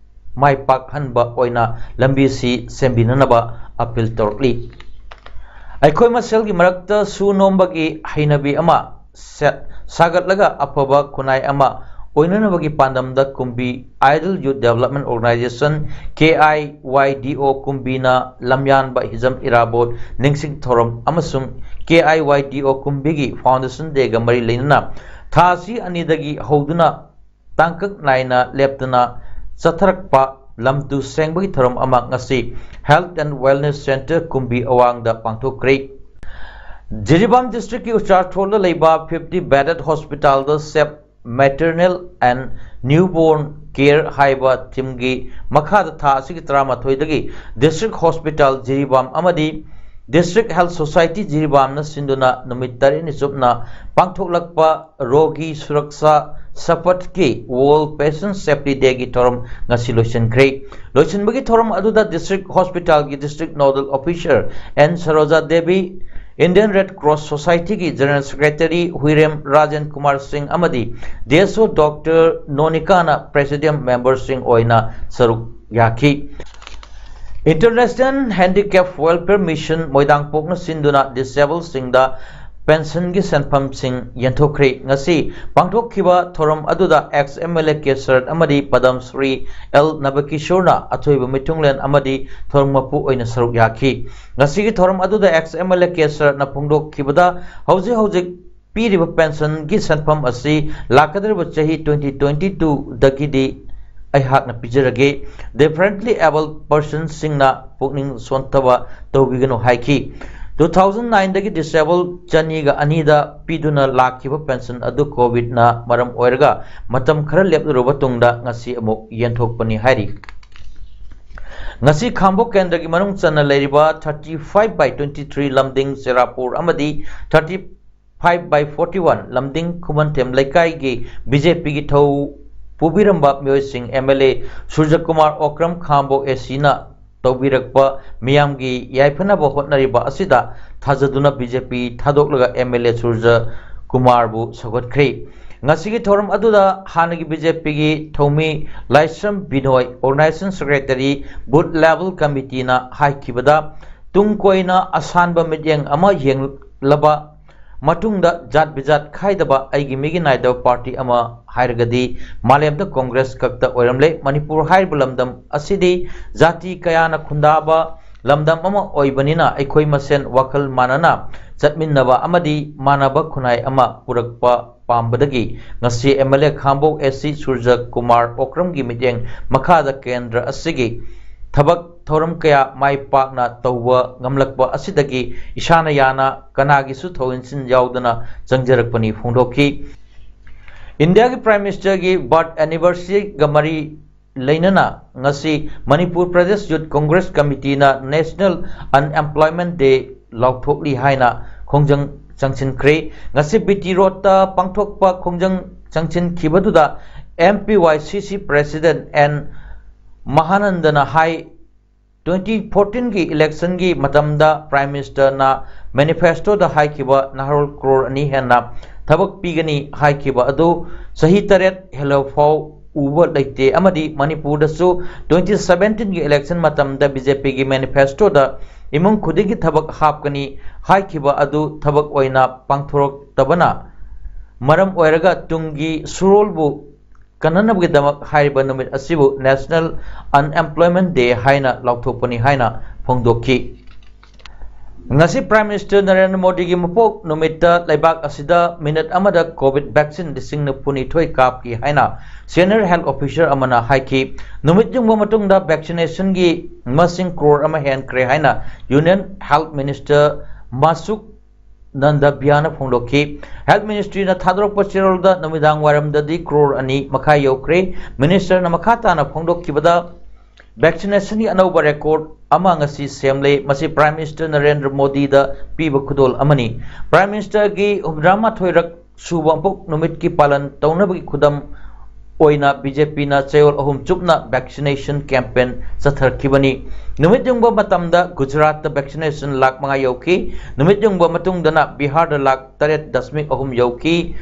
ꯃꯥꯏ ꯄꯥꯛꯍꯟꯕ ꯑꯣꯏꯅ ꯂꯝꯕꯤꯁꯤ ꯁꯦꯝꯕꯤꯅꯅꯕ ꯑꯄꯤꯜ ꯇꯧꯔꯛꯂꯤ꯫ ꯑꯩꯈꯣꯏ ꯃꯁꯦꯜꯒꯤ ꯃꯔꯛꯇ ꯁꯨ ꯅꯣꯝꯕꯒꯤ ꯍꯩꯅꯕꯤ ꯑꯃ ꯁꯦ-, ꯁꯥꯒꯠꯂꯒ ꯑꯐꯕ ꯈꯨꯟꯅꯥꯏ ꯑꯃ ꯑꯣꯏꯅꯅꯕꯒꯤ ꯄꯥꯟꯗꯝꯗ ꯀꯨꯝꯕꯤ Idol Youth Development Organization, K I Y D O, ꯀꯨꯝꯕꯤꯅ ꯂꯝꯌꯥꯟꯕ Hijam Irabot ꯅꯤꯡꯁꯤꯡ ꯊꯧꯔꯝ ꯑꯃꯁꯨꯡ K I Y D O ꯀꯨꯝꯕꯤꯒꯤ Foundation Dayꯒ ꯃꯔꯤ ꯂꯩꯅꯅ ꯊꯥ ꯑꯁꯤ ꯑꯅꯤꯗꯒꯤ ꯍꯧꯗꯨꯅ ꯇꯥꯡꯀꯛ ꯅꯥꯏꯅ ꯂꯦꯞꯇꯅ ꯆꯠꯊꯔꯛꯄ ꯂꯝ ꯇꯨ ꯁꯦꯡꯕꯒꯤ ꯊꯧꯔꯝ ꯑꯃ ꯉꯁꯤ Health and Wellness Centre ꯀꯨꯝꯕꯤ ꯑꯋꯥꯡꯗ ꯄꯥꯡꯊꯣꯛꯈ꯭ꯔꯦ꯫ Jiribam districtꯀꯤ ꯎꯆꯥꯊꯣꯜꯗ ꯂꯩꯕ fifty bedded hospitalꯗ Safe Maternal and Newborn Care ꯍꯥꯏꯕ themeꯒꯤ ꯃꯈꯥꯗ ꯊꯥ ꯑꯁꯤꯒꯤ ꯇꯔꯥꯃꯥꯊꯣꯏꯗꯒꯤ District Hospital ꯖꯤꯔꯤꯕꯥꯝ ꯑꯃꯗꯤ District Health Society ꯖꯤꯔꯤꯕꯥꯝꯅ ꯁꯤꯟꯗꯨꯅ ꯅꯨꯃꯤꯠ ꯇꯔꯦꯠꯅꯤ ꯆꯨꯞꯅ ꯄꯥꯡꯊꯣꯛꯂꯛꯄ ꯔꯣꯒꯤ ꯁꯨꯔꯛꯁꯥ ꯁꯄꯊꯀꯤ World Patient Safety Dayꯒꯤ ꯊꯧꯔꯝ ꯉꯁꯤ ꯂꯣꯏꯁꯤꯟꯈ꯭ꯔꯦ꯫ ꯂꯣꯏꯁꯤꯟꯕꯒꯤ ꯊꯧꯔꯝ ꯑꯗꯨꯗ District Hospitalꯒꯤ District Nodal Officer N ꯁꯔꯣꯖꯥ Devi, Indian Red Cross Societyꯒꯤ General Secretary ꯍꯨꯏꯔꯦꯝ Rajen Kumar ꯁꯤꯡ ꯑꯃꯗꯤ D S O Doctor ꯅꯣꯅꯤꯀꯥꯅ Presidium memberꯁꯤꯡ ꯑꯣꯏꯅ ꯁꯔꯨꯛ ꯌꯥꯈꯤ꯫ International Handicap Welfare Mission ꯃꯣꯏꯗꯥꯡꯄꯣꯛꯅ ꯁꯤꯟꯗꯨꯅ disabledꯁꯤꯡꯗ pensionꯒꯤ ꯁꯦꯟꯐꯝꯁꯤꯡ ꯌꯦꯟꯊꯣꯛꯈ꯭ꯔꯦ꯫ ꯉꯁꯤ ꯄꯥꯡꯊꯣꯛꯈꯤꯕ ꯊꯧꯔꯝ ꯑꯗꯨꯗ ex M L A K ꯁꯔꯠ ꯑꯃꯗꯤ ꯄꯗꯝ ꯁ꯭ꯔꯤ L ꯅꯕꯀꯤꯁꯣꯔꯅ ꯑꯊꯣꯏꯕ ꯃꯤꯊꯨꯡꯂꯦꯟ ꯑꯃꯗꯤ ꯊꯧꯔꯝ ꯃꯄꯨ ꯑꯣꯏꯅ ꯁꯔꯨꯛ ꯌꯥꯈꯤ꯫ ꯉꯁꯤꯒꯤ ꯊꯧꯔꯝ ꯑꯗꯨꯗ ex M L A K ꯁꯔꯠꯅ ꯐꯣꯡꯗꯣꯛꯈꯤꯕꯗ, ꯍꯧꯖꯤꯛ ꯍꯧꯖꯤꯛ ꯄꯤꯔꯤꯕ pensionꯒꯤ ꯁꯦꯟꯐꯝ ꯑꯁꯤ ꯂꯥꯛꯀꯗꯧꯔꯤꯕ ꯆꯍꯤ twenty twenty twoꯗꯒꯤꯗꯤ ꯑꯩꯍꯥꯛꯅ ꯄꯤꯖꯔꯒꯦ꯫ Differently abled personꯁꯤꯡꯅ ꯄꯨꯛꯅꯤꯡ ꯁꯣꯟꯊꯕ ꯇꯧꯕꯤꯒꯅꯨ ꯍꯥꯏꯈꯤ꯫ Two thousand nineꯗꯒꯤ disable ꯆꯅꯤꯒ ꯑꯅꯤꯗ ꯄꯤꯗꯨꯅ ꯂꯥꯛꯈꯤꯕ pension ꯑꯗꯨ COVIDꯅ ꯃꯔꯝ ꯑꯣꯏꯔꯒ ꯃꯇꯝ ꯈꯔ ꯂꯦꯞꯂꯨꯔꯕ ꯇꯨꯡꯗ ꯉꯁꯤ ꯑꯃꯨꯛ ꯌꯦꯟꯊꯣꯛꯄꯅꯤ ꯍꯥꯏꯔꯤ꯫ ꯉꯁꯤ ꯈꯥꯡꯕꯣꯛ ꯀꯦꯟꯗ꯭ꯔꯒꯤ ꯃꯅꯨꯡ ꯆꯟꯅ ꯂꯩꯔꯤꯕ thirty five by twenty three ꯂꯝꯗꯤꯡ ꯆꯦꯔꯥꯄꯨꯔ ꯑꯃꯗꯤ thirty five by forty one ꯂꯝꯗꯤꯡ ꯈꯨꯃꯟꯊꯦꯝ ꯂꯩꯀꯥꯏꯒꯤ BJPꯒꯤ ꯊꯧ ꯄꯨꯕꯤꯔꯝꯕ ꯃꯤꯑꯣꯏꯁꯤꯡ M L A Surjakumar Okram ꯈꯥꯝꯕꯣꯛ ꯑꯦ ꯁꯤꯅ ꯇꯧꯕꯤꯔꯛꯄ ꯃꯤꯌꯥꯝꯒꯤ ꯌꯥꯏꯐꯅꯕ ꯍꯣꯠꯅꯔꯤꯕ ꯑꯁꯤꯗ ꯊꯥꯖꯗꯨꯅ ꯕꯤ ꯖꯦ ꯄꯤ ꯊꯥꯗꯣꯛꯂꯒ ꯑꯦꯝ ꯑꯦꯜ ꯑꯦ ꯁꯨꯔꯖꯀꯨꯃꯥꯔꯕꯨ ꯁꯧꯒꯠꯈ꯭ꯔꯤ꯫ ꯉꯁꯤꯒꯤ ꯊꯧꯔꯝ ꯑꯗꯨꯗ ꯍꯥꯟꯅꯒꯤ ꯕꯤ ꯖꯦ ꯄꯤꯒꯤ ꯊꯧꯃꯤ Laishram Binoi, organisation secretary, booth level ꯀꯃꯤꯇꯤꯅ ꯍꯥꯏꯈꯤꯕꯗ, ꯇꯨꯡ ꯀꯣꯏꯅ ꯑꯁꯥꯟꯕ ꯃꯤꯠꯌꯦꯡ ꯑꯃ ꯌꯦꯡꯂꯕ ꯃꯇꯨꯡꯗ ꯖꯥꯠ ꯕꯤꯖꯥꯠ ꯈꯥꯏꯗꯕ ꯑꯩꯒꯤ ꯃꯤꯒꯤ ꯅꯥꯏꯗꯕ ꯄꯥꯔꯇꯤ ꯑꯃ ꯍꯥꯏꯔꯒꯗꯤ ꯃꯥꯂꯦꯝꯗ ꯀꯣꯡꯒ꯭ꯔꯦꯁ ꯈꯛꯇ ꯑꯣꯏꯔꯝꯂꯦ꯫ ꯃꯅꯤꯄꯨꯔ ꯍꯥꯏꯔꯤꯕ ꯂꯝꯗꯝ ꯑꯁꯤꯗꯤ ꯖꯥꯇꯤ ꯀꯌꯥꯅ ꯈꯨꯟꯗꯥꯕ ꯂꯝꯗꯝ ꯑꯃ ꯑꯣꯏꯕꯅꯤꯅ ꯑꯩꯈꯣꯏ ꯃꯁꯦꯟ ꯋꯥꯈꯜ ꯃꯥꯟꯅꯅ ꯆꯠꯃꯤꯟꯅꯕ ꯑꯃꯗꯤ ꯃꯥꯟꯅꯕ ꯈꯨꯟꯅꯥꯏ ꯑꯃ ꯄꯨꯔꯛꯄ ꯄꯥꯝꯕꯗꯒꯤ ꯉꯁꯤ ꯑꯦꯝ ꯑꯦꯜ ꯑꯦ ꯈꯥꯝꯕꯣꯛ ꯑꯦ ꯁꯤ ꯁꯨꯔꯖ ꯀꯨꯃꯥꯔ ꯑꯣꯀ꯭ꯔꯝꯒꯤ ꯃꯤꯠꯌꯦꯡ ꯃꯈꯥꯗ ꯀꯦꯟꯗ꯭ꯔ ꯑꯁꯤꯒꯤ ꯊꯕꯛ ꯊꯧꯔꯝ ꯀꯌꯥ ꯃꯥꯏ ꯄꯥꯛꯅ ꯇꯧꯕ ꯉꯝꯂꯛꯄ ꯑꯁꯤꯗꯒꯤ ꯏꯁꯥꯅ ꯌꯥꯅ ꯀꯅꯥꯒꯤꯁꯨ ꯊꯧꯏꯟꯁꯤꯟ ꯌꯥꯎꯗꯅ ꯆꯪꯖꯔꯛꯄꯅꯤ ꯐꯣꯡꯗꯣꯛꯈꯤ꯫ ꯏꯟꯗꯤꯌꯥꯒꯤ ꯄ꯭ꯔꯥꯏꯝ ꯃꯤꯅꯤꯁꯇꯔꯒꯤ ꯕꯥꯔꯊ ꯑꯦꯅꯤꯚꯔꯁꯔꯤꯒ ꯃꯔꯤ ꯂꯩꯅꯅ ꯉꯁꯤ ꯃꯅꯤꯄꯨꯔ ꯄ꯭ꯔꯗꯦꯁ ꯌꯨꯊ ꯀꯣꯡꯒ꯭ꯔꯦꯁ ꯀꯃꯤꯇꯤꯅ ꯅꯦꯁꯅꯦꯜ ꯑꯟꯑꯦꯝꯄ꯭ꯂꯣꯏꯃꯦꯟꯠ ꯗꯦ ꯂꯥꯎꯊꯣꯛꯂꯤ ꯍꯥꯏꯅ ꯈꯣꯡꯖꯪ ꯆꯪꯁꯤꯟꯈ꯭ꯔꯦ꯫ ꯉꯁꯤ ꯕꯤ ꯇꯤ ꯔꯣꯗꯇ ꯄꯥꯡꯊꯣꯛꯄ ꯈꯣꯡꯖꯪ ꯆꯪꯁꯤꯟꯈꯤꯕꯗꯨꯗ ꯑꯦꯝ ꯄꯤ ꯋꯥꯏ ꯁꯤ ꯁꯤ ꯄ꯭ꯔꯦꯁꯤꯗꯦꯟꯠ ꯑꯦꯟ ꯃꯍꯥꯅꯟꯗꯅ ꯍꯥꯏ, ꯇ꯭ꯋꯦꯟꯇꯤ ꯐꯣꯔꯇꯤꯟꯒꯤ ꯏꯂꯦꯛꯁꯟꯒꯤ ꯃꯇꯝꯗ ꯄ꯭ꯔꯥꯏꯝ ꯃꯤꯅꯤꯁꯇꯔꯅ ꯃꯦꯅꯤꯐꯦꯁꯇꯣꯗ ꯍꯥꯏꯈꯤꯕ ꯅꯍꯥꯔꯣꯜ ꯀ꯭ꯔꯣꯔ ꯑꯅꯤ ꯍꯦꯟꯅ ꯊꯕꯛ ꯄꯤꯒꯅꯤ ꯍꯥꯏꯈꯤꯕ ꯑꯗꯨ ꯆꯍꯤ ꯇꯔꯦꯠ ꯍꯦꯜꯂꯐꯥꯎ ꯎꯕ ꯂꯩꯇꯦ ꯑꯃꯗꯤ ꯃꯅꯤꯄꯨꯔꯗꯁꯨ ꯇ꯭ꯋꯦꯟꯇꯤ ꯁꯕꯦꯟꯇꯤꯟꯒꯤ ꯏꯂꯦꯛꯁꯟ ꯃꯇꯝꯗ ꯕꯤ ꯖꯦ ꯄꯤꯒꯤ ꯃꯦꯅꯤꯐꯦꯁꯇꯣꯗ ꯏꯃꯨꯡ ꯈꯨꯗꯤꯡꯒꯤ ꯊꯕꯛ ꯍꯥꯞꯀꯅꯤ ꯍꯥꯏꯈꯤꯕ ꯑꯗꯨ ꯊꯕꯛ ꯑꯣꯏꯅ ꯄꯥꯡꯊꯣꯔꯛꯇꯕꯅ ꯃꯔꯝ ꯑꯣꯏꯔꯒ ꯇꯨꯡꯒꯤ ꯁꯨꯔꯣꯜꯕꯨ ꯀꯟꯅꯅꯕꯒꯤꯗꯃꯛ ꯍꯥꯏꯔꯤꯕ ꯅꯨꯃꯤꯠ ꯑꯁꯤꯕꯨ ꯅꯦꯁꯅꯦꯜ ꯑꯟꯑꯦꯝꯄ꯭ꯂꯣꯏꯃꯦꯟꯠ ꯗꯦ ꯍꯥꯏꯅ ꯂꯥꯎꯊꯣꯛꯄꯅꯤ ꯍꯥꯏꯅ ꯐꯣꯡꯗꯣꯛꯈꯤ꯫ ꯉꯁꯤ ꯄ꯭ꯔꯥꯏꯝ ꯃꯤꯅꯤꯁꯇꯔ ꯅꯔꯦꯟꯗ꯭ꯔ ꯃꯣꯗꯤꯒꯤ ꯃꯄꯣꯛ ꯅꯨꯃꯤꯠꯇ ꯂꯩꯕꯥꯛ ꯑꯁꯤꯗ ꯃꯤꯅꯤꯠ ꯑꯃꯗ ꯀꯣꯚꯤꯗ ꯚꯦꯛꯁꯤꯟ ꯂꯤꯁꯤꯡ ꯅꯤꯐꯨꯅꯤꯊꯣꯏ ꯀꯥꯞꯈꯤ ꯍꯥꯏꯅ ꯁꯦꯅꯤꯌꯔ ꯍꯦꯜꯊ ꯑꯣꯐꯤꯁꯔ ꯑꯃꯅ ꯍꯥꯏꯈꯤ꯫ ꯅꯨꯃꯤꯠ ꯌꯨꯡꯕ ꯃꯇꯨꯡꯗ ꯚꯦꯛꯁꯤꯅꯦꯁꯟꯒꯤ ꯃꯁꯤꯡ ꯀ꯭ꯔꯣꯔ ꯑꯃ ꯍꯦꯟꯈ꯭ꯔꯦ ꯍꯥꯏꯅ ꯌꯨꯅꯤꯌꯟ ꯍꯦꯜꯊ ꯃꯤꯅꯤꯁꯇꯔ ꯃꯥꯁꯨꯛ ꯅꯟꯗꯕꯤꯌꯥꯅ ꯐꯣꯡꯗꯣꯛꯈꯤ꯫ ꯍꯦꯜꯊ ꯃꯤꯅꯤꯁꯇ꯭ꯔꯤꯅ ꯊꯥꯗꯣꯔꯛꯄ ꯆꯦꯔꯣꯜꯗ ꯅꯨꯃꯤꯗꯥꯡ ꯋꯥꯏꯔꯝꯗꯗꯤ ꯀ꯭ꯔꯣꯔ ꯑꯅꯤ ꯃꯈꯥꯏ ꯌꯧꯈ꯭ꯔꯦ꯫ ꯃꯤꯅꯤꯁꯇꯔꯅ ꯃꯈꯥ ꯇꯥꯅ ꯐꯣꯡꯗꯣꯛꯈꯤꯕꯗ, ꯚꯦꯛꯁꯤꯅꯦꯁꯟꯒꯤ ꯑꯅꯧꯕ ꯔꯦꯀꯣꯔꯗ ꯑꯃ ꯉꯁꯤ ꯁꯦꯝꯂꯦ꯫ ꯃꯁꯤ ꯄ꯭ꯔꯥꯏꯝ ꯃꯤꯅꯤꯁꯇꯔ ꯅꯔꯦꯟꯗ꯭ꯔ ꯃꯣꯗꯤꯗ ꯄꯤꯕ ꯈꯨꯗꯣꯜ ꯑꯃꯅꯤ꯫ ꯄ꯭ꯔꯥꯏꯝ ꯃꯤꯅꯤꯁꯇꯔꯒꯤ ꯍꯨꯝꯐꯨꯇꯔꯥꯃꯥꯊꯣꯏꯔꯛ ꯁꯨꯕ ꯃꯄꯣꯛ ꯅꯨꯃꯤꯠꯀꯤ ꯄꯥꯂꯟ ꯇꯧꯅꯕꯒꯤ ꯈꯨꯗꯝ ꯑꯣꯏꯅ ꯕꯤ ꯖꯦ ꯄꯤꯅ ꯆꯌꯣꯜ ꯑꯍꯨꯝ ꯆꯨꯞꯅ vaccination campaign ꯆꯠꯊꯔꯛꯈꯤꯕꯅꯤ꯫ ꯅꯨꯃꯤꯠ ꯌꯨꯡꯕ ꯃꯇꯝꯗ ꯒꯨꯖꯔꯥꯠꯇ vaccination ꯂꯥꯈ ꯃꯉꯥ ꯌꯧꯈꯤ꯫ ꯅꯨꯃꯤꯠ ꯌꯨꯡꯕ ꯃꯇꯨꯡꯗꯅ ꯕꯤꯍꯥꯔꯗ ꯂꯥꯈ ꯇꯔꯦꯠ ꯗꯁꯃꯤꯛ ꯑꯍꯨꯝ ꯌꯧꯈꯤ꯫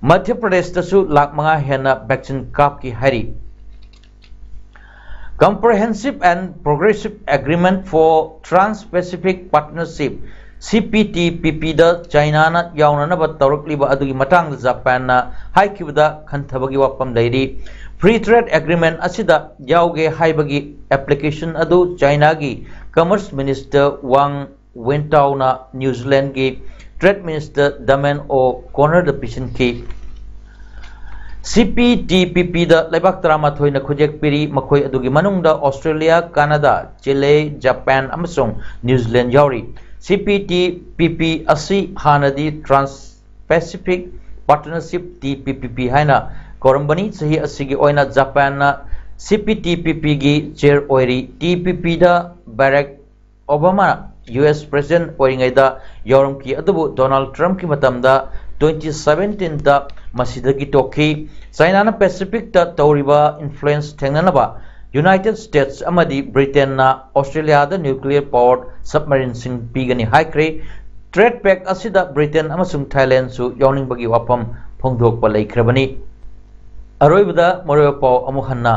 ꯃꯙ꯭ꯌ ꯄ꯭ꯔꯗꯦꯁꯇꯁꯨ ꯂꯥꯈ ꯃꯉꯥ ꯍꯦꯟꯅ vaccine ꯀꯥꯞꯈꯤ ꯍꯥꯏꯔꯤ꯫ Comprehensive and Progressive Agreement for Trans-Pacific Partnership, C P T P P ꯗ ꯆꯥꯏꯅꯥꯅ ꯌꯥꯎꯅꯅꯕ ꯇꯧꯔꯛꯂꯤꯕ ꯑꯗꯨꯒꯤ ꯃꯇꯥꯡꯗ ꯖꯄꯥꯟꯅ ꯍꯥꯏꯈꯤꯕꯗ ꯈꯟꯊꯕꯒꯤ ꯋꯥꯐꯝ ꯂꯩꯔꯤ꯫ Free Trade Agreement ꯑꯁꯤꯗ ꯌꯥꯎꯒꯦ ꯍꯥꯏꯕꯒꯤ application ꯑꯗꯨ ꯆꯥꯏꯅꯥꯒꯤ Commerce Minister Wang ꯋꯦꯟꯇꯥꯎꯅ ꯅ꯭ꯌꯨ ꯖꯤꯂꯦꯟꯒꯤ Trade Minister Damon O'Connor ꯗ ꯄꯤꯁꯤꯟꯈꯤ꯫ C P T P P ꯗ ꯂꯩꯕꯥꯛ ꯇꯔꯥꯃꯥꯊꯣꯏꯅ ꯈꯨꯠꯌꯦꯛ ꯄꯤꯔꯤ, ꯃꯈꯣꯏ ꯑꯗꯨꯒꯤ ꯃꯅꯨꯡꯗ ꯑꯣꯁꯇ꯭ꯔꯦꯂꯤꯌꯥ, ꯀꯅꯥꯗꯥ, ꯆꯤꯂꯦ, ꯖꯄꯥꯟ ꯑꯃꯁꯨꯡ ꯅ꯭ꯌꯨ ꯖꯤꯂꯦꯟ ꯌꯥꯎꯔꯤ꯫ C P T P P ꯑꯁꯤ ꯍꯥꯟꯅꯗꯤ Trans-Pacific Partnership, T P P P ꯍꯥꯏꯅ ꯀꯧꯔꯝꯕꯅꯤ꯫ ꯆꯍꯤ ꯑꯁꯤꯒꯤ ꯑꯣꯏꯅ ꯖꯄꯥꯟꯅ C P T P P ꯒꯤ chair ꯑꯣꯏꯔꯤ꯫ T P P ꯗ ꯕꯔꯥꯛ ꯑꯣꯕꯥꯃꯥ U S President ꯑꯣꯏꯔꯤꯉꯩꯗ ꯌꯥꯎꯔꯝꯈꯤ, ꯑꯗꯨꯕꯨ ꯗꯣꯅꯥꯜꯗ ꯇ꯭ꯔꯝꯞꯀꯤ ꯃꯇꯝꯗ twenty seventeen ꯗ ꯃꯁꯤꯗꯒꯤ ꯇꯣꯛꯈꯤ꯫ ꯆꯥꯏꯅꯥꯅ Pacific ꯇ ꯇꯧꯔꯤꯕ influence ꯊꯦꯡꯅꯅꯕ United States ꯑꯃꯗꯤ ꯕ꯭ꯔꯤꯇꯦꯟꯅ ꯑꯣꯁꯇ꯭ꯔꯦꯂꯤꯌꯥꯗ nuclear powered submarine ꯁꯤꯡ ꯄꯤꯒꯅꯤ ꯍꯥꯏꯈ꯭ꯔꯦ꯫ Trade pact ꯑꯁꯤꯗ ꯕ꯭ꯔꯤꯇꯦꯟ ꯑꯃꯁꯨꯡ ꯊꯥꯏꯂꯦꯟꯗꯁꯨ ꯌꯥꯎꯅꯤꯡꯕꯒꯤ ꯋꯥꯐꯝ ꯐꯣꯡꯗꯣꯛꯄ ꯂꯩꯈ꯭ꯔꯕꯅꯤ꯫ ꯑꯔꯣꯏꯕꯗ ꯃꯔꯨꯑꯣꯏꯕ ꯄꯥꯎ ꯑꯃꯨꯛ ꯍꯟꯅ꯫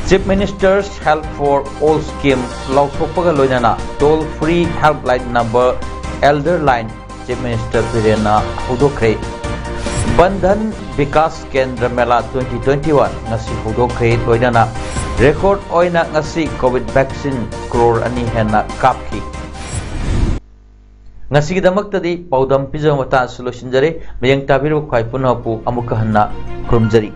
Chief Minister's Help for All Scheme ꯂꯥꯎꯊꯣꯛꯄꯒ ꯂꯣꯏꯅꯅ toll free helpline number Elder Line Chief Minister ꯕꯤꯔꯦꯟꯅ ꯍꯧꯗꯣꯛꯈ꯭ꯔꯦ꯫ Bandhan Vikas ꯀꯦꯟꯗ꯭ꯔ ꯃꯦꯂꯥ twenty twenty-one ꯉꯁꯤ ꯍꯧꯗꯣꯛꯈ꯭ꯔꯦ꯫ ꯂꯣꯏꯅꯅ record ꯑꯣꯏꯅ ꯉꯁꯤ COVID vaccine ꯀ꯭ꯔꯣꯔ ꯑꯅꯤ ꯍꯦꯟꯅ ꯀꯥꯞꯈꯤ꯫ ꯉꯁꯤꯒꯤꯗꯃꯛꯇꯗꯤ ꯄꯥꯎꯗꯝ ꯄꯤꯖꯕ ꯃꯇꯥꯡ ꯑꯁꯤꯗ ꯂꯣꯏꯁꯤꯟꯖꯔꯦ꯫ ꯃꯤꯠꯌꯦꯡ ꯇꯥꯕꯤꯔꯤꯕ ꯈ꯭ꯋꯥꯏ ꯄꯨꯝꯅꯃꯛꯄꯨ ꯑꯃꯨꯛꯀ ꯍꯟꯅ ꯈꯨꯔꯨꯝꯖꯔꯤ꯫